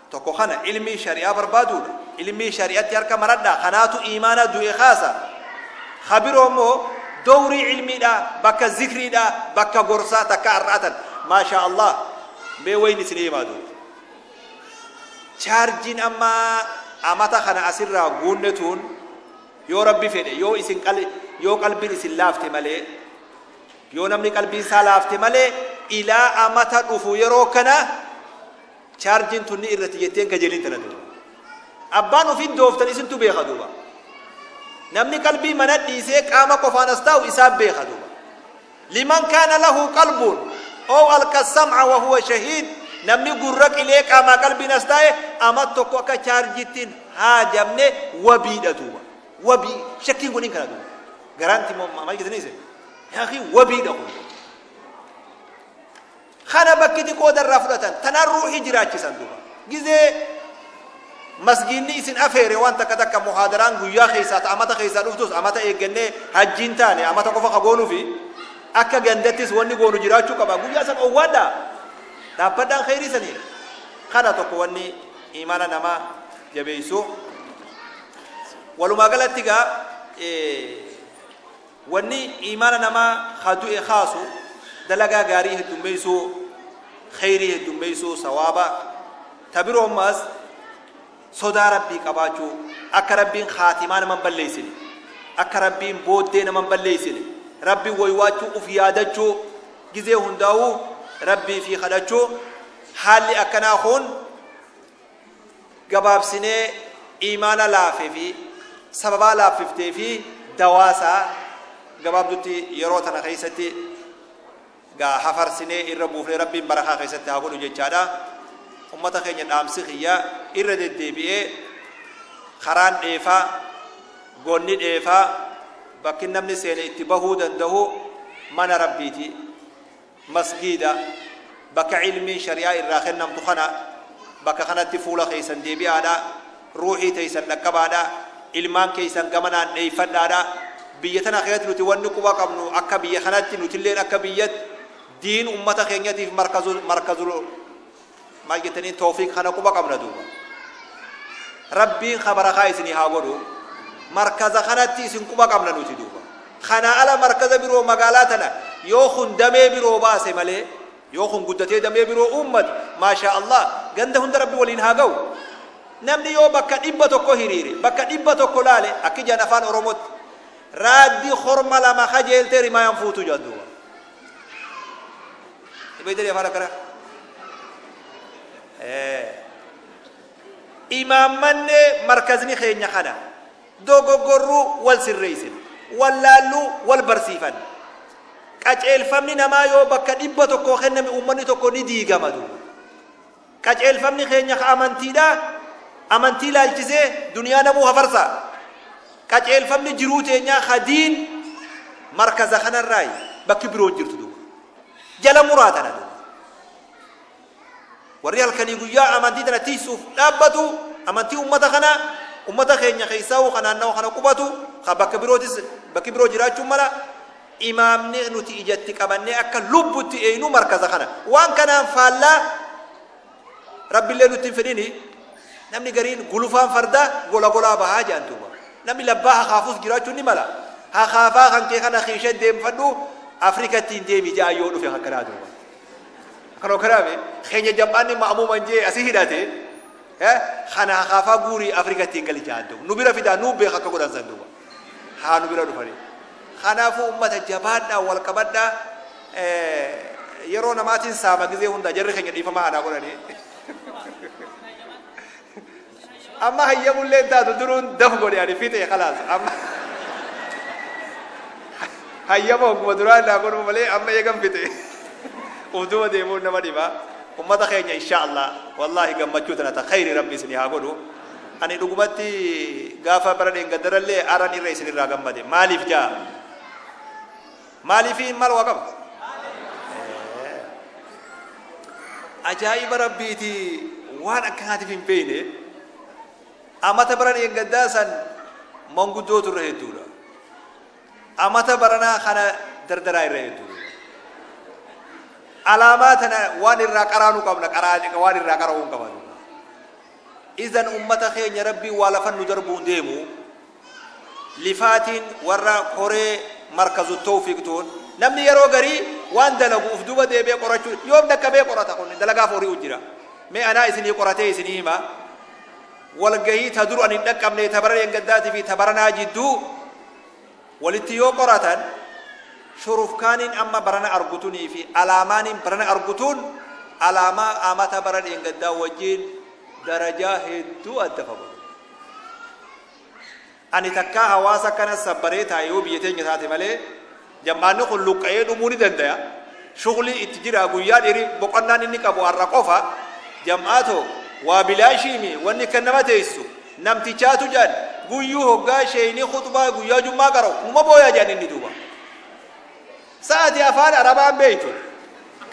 Tokko kana ilmii shari'aa barbaaduudha. Ilmii shari'atti harka maradhaa. Kanaatu iimaana du'e kaasa. Ka biroo immoo dowrii ilmiidha, bakka zikriidha, bakka gorsaa takka har'aatan. Maashaa Allah. Mee wayni isin himaa duuba. Chaarjiin amma amata kana asirraa guunne tun yoo Rabbi fedhe yoo isin qal yoo qalbiin isin laafte malee yoo namni qalbiin isaa laafte malee ilaa amata dhufu yeroo kana chaarjiin tun ni irratti jetteen kajeeliin tana duuba. Abbaan ofii dooftan isintu beeka duuba. Namni qalbii mana dhiisee qaama qofaan as taa'u isaan beeka duuba. Liman kaana lahu qalbun ow alqa sam'a wa huwa shahiid namni gurra qilee qaamaa qalbiin as taa'e amat tokko akka chaarjiitti hin haajamne wabiidha duuba. Wabii shakkiin godhin kana duuba. Garaanti moo maal jettanii isin? Yaa akhi wabiidha kun. Kana bakkiti qooda irraa fudhatan tanaan ruuhii jiraachisan duuba. Gizee masgiinni isin afeere waan takka takka muhaadaraan guyyaa keessaa ta amata keessaa dhuftus amata eeggannee hajjiin taane amata qofa ka goonufi akka gandattis wanni goonu jiraachuu qaba. Guyyaa san owwaadhaa dhaabbadhaan kheyrii sanii. Kana tokko wanni imaana namaa jabeessu. Walumaa galatti gaa Wanni iimaana namaa ka du'e kaasu dalagaa gaarii heddummeysuu, kheyrii heddummeysuu, sawaaba. Ta biroo ammaas sodaa Rabbii qabaachuu, akka Rabbiin khaatimaa nama hin balleeysine, akka Rabbiin booddee nama hin balleeysine, Rabbiin woywaachuu, uf yaadachuu, gizee hundaawuu Rabbii fi kadhachuu. Haalli akkanaa kun Gabaabsinee iimaana laafe fi sababaa laaffiftee fi dawaa isaa gabaabdutti yeroo tana keessatti gaa hafarsinee irra buufnee Rabbiin barakaa keessatti haa godhu jechaadha. Ummata keenya dhaamsi kiyya irra deddeebi'ee karaan dheefaa, gonni dheefaa, bakki namni seene itti bahuu danda'u mana Rabbiiti. Masgiida, bakka ilmiin shari'aa irraa kennamtu kana, bakka kanatti fuula keessan deebi'aadha, ruuhii teessan dhaqqabaadha, ilmaan keessan gamanaan dheeyfadhaadha. Biyya tana keessatti nuti wanni quba qabnu akka biyya kanatti nutilleen akka biyyatti diin ummata keenyatiif markazu markazul maal jettaniin toofiiq kana quba qabna duuba. Rabbiin ka barakaa isinii haa godhu. Markaza kanatti isin quba qabna nuti duuba. Kanaa ala markaza biroo magaalaa tana yoo kun damee biroo baase malee yoo kun guddatee damee biroo uummate maashaa Allah ganda hunda Rabbi waliin haa ga'u. Namni yoo bakka 100 hiriire bakka 100 laale akki jedhan afaan Oromootti raaddi korma lama kajeeltee rimaayaan fuutu jedhan duuba. Beektanii afaan akkanaa? Imaammanne markazni keenya kana. Dogoggorruu wal sirreessina. Wallaalluu wal barsiifanna. Qaceelfamni namaa yoo bakka 100 kenname uummanni tokko ni diigama duuba. Qaceelfamni keenya ka amantiidhaa. Amantii ilaalchisee duniyaa namuu hafarsa. Qaceelfamni jiruu teenyaa hadiin markaza kanarraayi, bakki biroo hin jirtu duuba. Jala muraa tana duuba. Warri halkanii guyyaa amantii tana tiisuuf dhaabbatu, amantii ummata kana, ummata keenya keessaa'uu kan naannawa kana qubatu, kan bakka birootis bakki biroo jiraachuun mala, imaamni nuti ijatti qabannee akka lubbutti eeynu markaza kana. Waan kanaan faallaa Rabbillee nutti hin fedhini. Namni gariin gulufaan fardaa gola golaa bahaa jedhan duuba. Namni labbaa hakaafus jiraachuun ni mala. Hakaafaa kan kee kana kiishee deemfadhu, Afrikatti hin deemi jedhan yoo dhufe akkanaa duuba. Akkanoo kanaame keenya jam'aanni ma'amuuman jee asii hidhate kana hakaafaa guurii Afrikatti hin gali jedhan duuba. Nu bira fidaa, nuu beeka akka godhan san duuba. Haa nu bira dhufanii. Kanaafuu ummata jabaadhaa, wal qabadhaa. Yeroo namaatiin saama gizee hunda jarri keenya dhiifama anaa godhanii. Amma hayyamullee hin taatu, duruun daf godhe, ani fixe, khalaas. Amma hayyama hogguma duraan naa godhu malee, amma eegan fixe uf duuba deemuun nama dhiba. Ummata keenya, insha Allah, wallaahi gammachuu tana ta khayri Rabbi isinii haa godhu. Ani dhugumatti gaafa bara dheengaddarallee aran irra isinirraa gammade. Maaliif jaa? Maaliifi maal waa qaba? Ajaa'iba Rabbiiti, waan akkanaatiif hin beekne. Amata bara dheengaddaa san manguddootu irra hedduudha. Amata baranaa kana dardaraa irra hedduudha. Alaamaa tana waan irraa qaraanuu qabna, waan irraa qara'uu hin qaban. Idan ummata keenya, Rabbiin waa lafan nu darbuun deemu. Lifaatiin warra koree Markazu Tawfiiq tuun, namni yeroo garii waan dalagu uf duuba deebi'ee qorachuu yoom dhaqqabee qorata? Kun dalagaaf hori'u jira. Mee anaa isinii qoratee isinii hima. Walgahii ta dur ani hin dhaqqabne, ta bara dheengaddaatii fi ta baranaa jidduu walitti yoo qoratan, shurufkaaniin amma barana argutunii fi alaamaaniin barana argutuun alaamaa amata bara dheengaddaa wajjiin darajaa hedduu adda fagoo. Ani takkaa hawaasa kana sabbaree taa'e yoo biyya teenya taate malee, jam'aanni kun luqqa'ee dhumuu ni dandaya. Shuglii itti jira, guyyaa dhiri boqonnaan inni qabu har'a qofa. Jam'aato waa bilaashiimi wanni kan nama teessisu namtichaatu jedhan guyyuu hoggaa sheeyni khuxbaa guyyaa jummaa qara'u numa booyaa jedhan inni duuba. Sa'ati afaan Arabaan beeytu.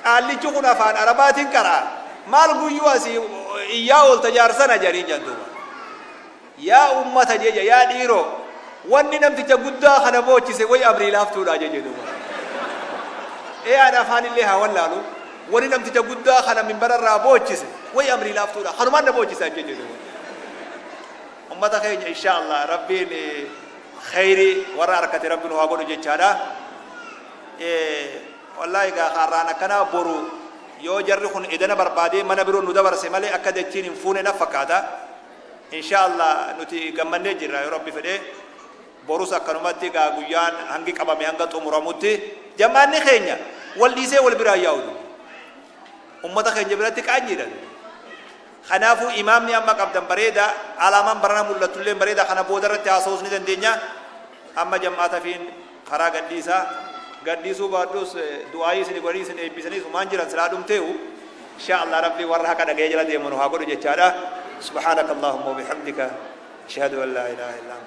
Qaallichi kun afaan Arabaatiin qara'a. Maal guyyuu asii iyyaa oolta jaarsana jedhaniin jedhan duuba. Yaa ummata jeja, yaa dhiiroo, wanni namticha guddaa kana boochise way amrii laaftuudha jeje duuba. Ee an afaan illee haa wallaalu, wanni namticha guddaa kana minbararraa boochise way amrii laaftuudha. Kanumaan na boochise jeje duuba. Ummata keenya, insha Allah, Rabbiin khayrii warra harkate Rabbi nu haa godhu jechaadha. Wallaahi gaa har'aan akkanaa, boru yoo jarri kun edana barbaadee mana biroo nu dabarse malee akka dachiin hin fuune na fakkaata. Insha Allah nuti gammannee jirra yoo Rabbi fedhe. Borus akkanumatti gaa guyyaan hangi qabame hanga xumuramutti jam'aanni keenya wal dhiisee wal biraa yaa'u. Ummata keenya biratti qaanyiidha. Kanaafuu imaamni amma qabdan bareeda, alaamaan barana mul'attullee bareeda, kana booda irratti haasa'uus ni dandeenya. Amma jam'aata fiin karaa gadhiisaa. Gadhiisuu baadhus du'aayii isin godhanii isin eebbisanii sumaan jiran silaa dhumteehu. Insha Allah Rabbi warra haqa dhaga'ee jala deemu nu haa godhu jechaadha. Subhaanaka Allahumma wa bihamdika, ashhadu an laa ilaaha illa anta.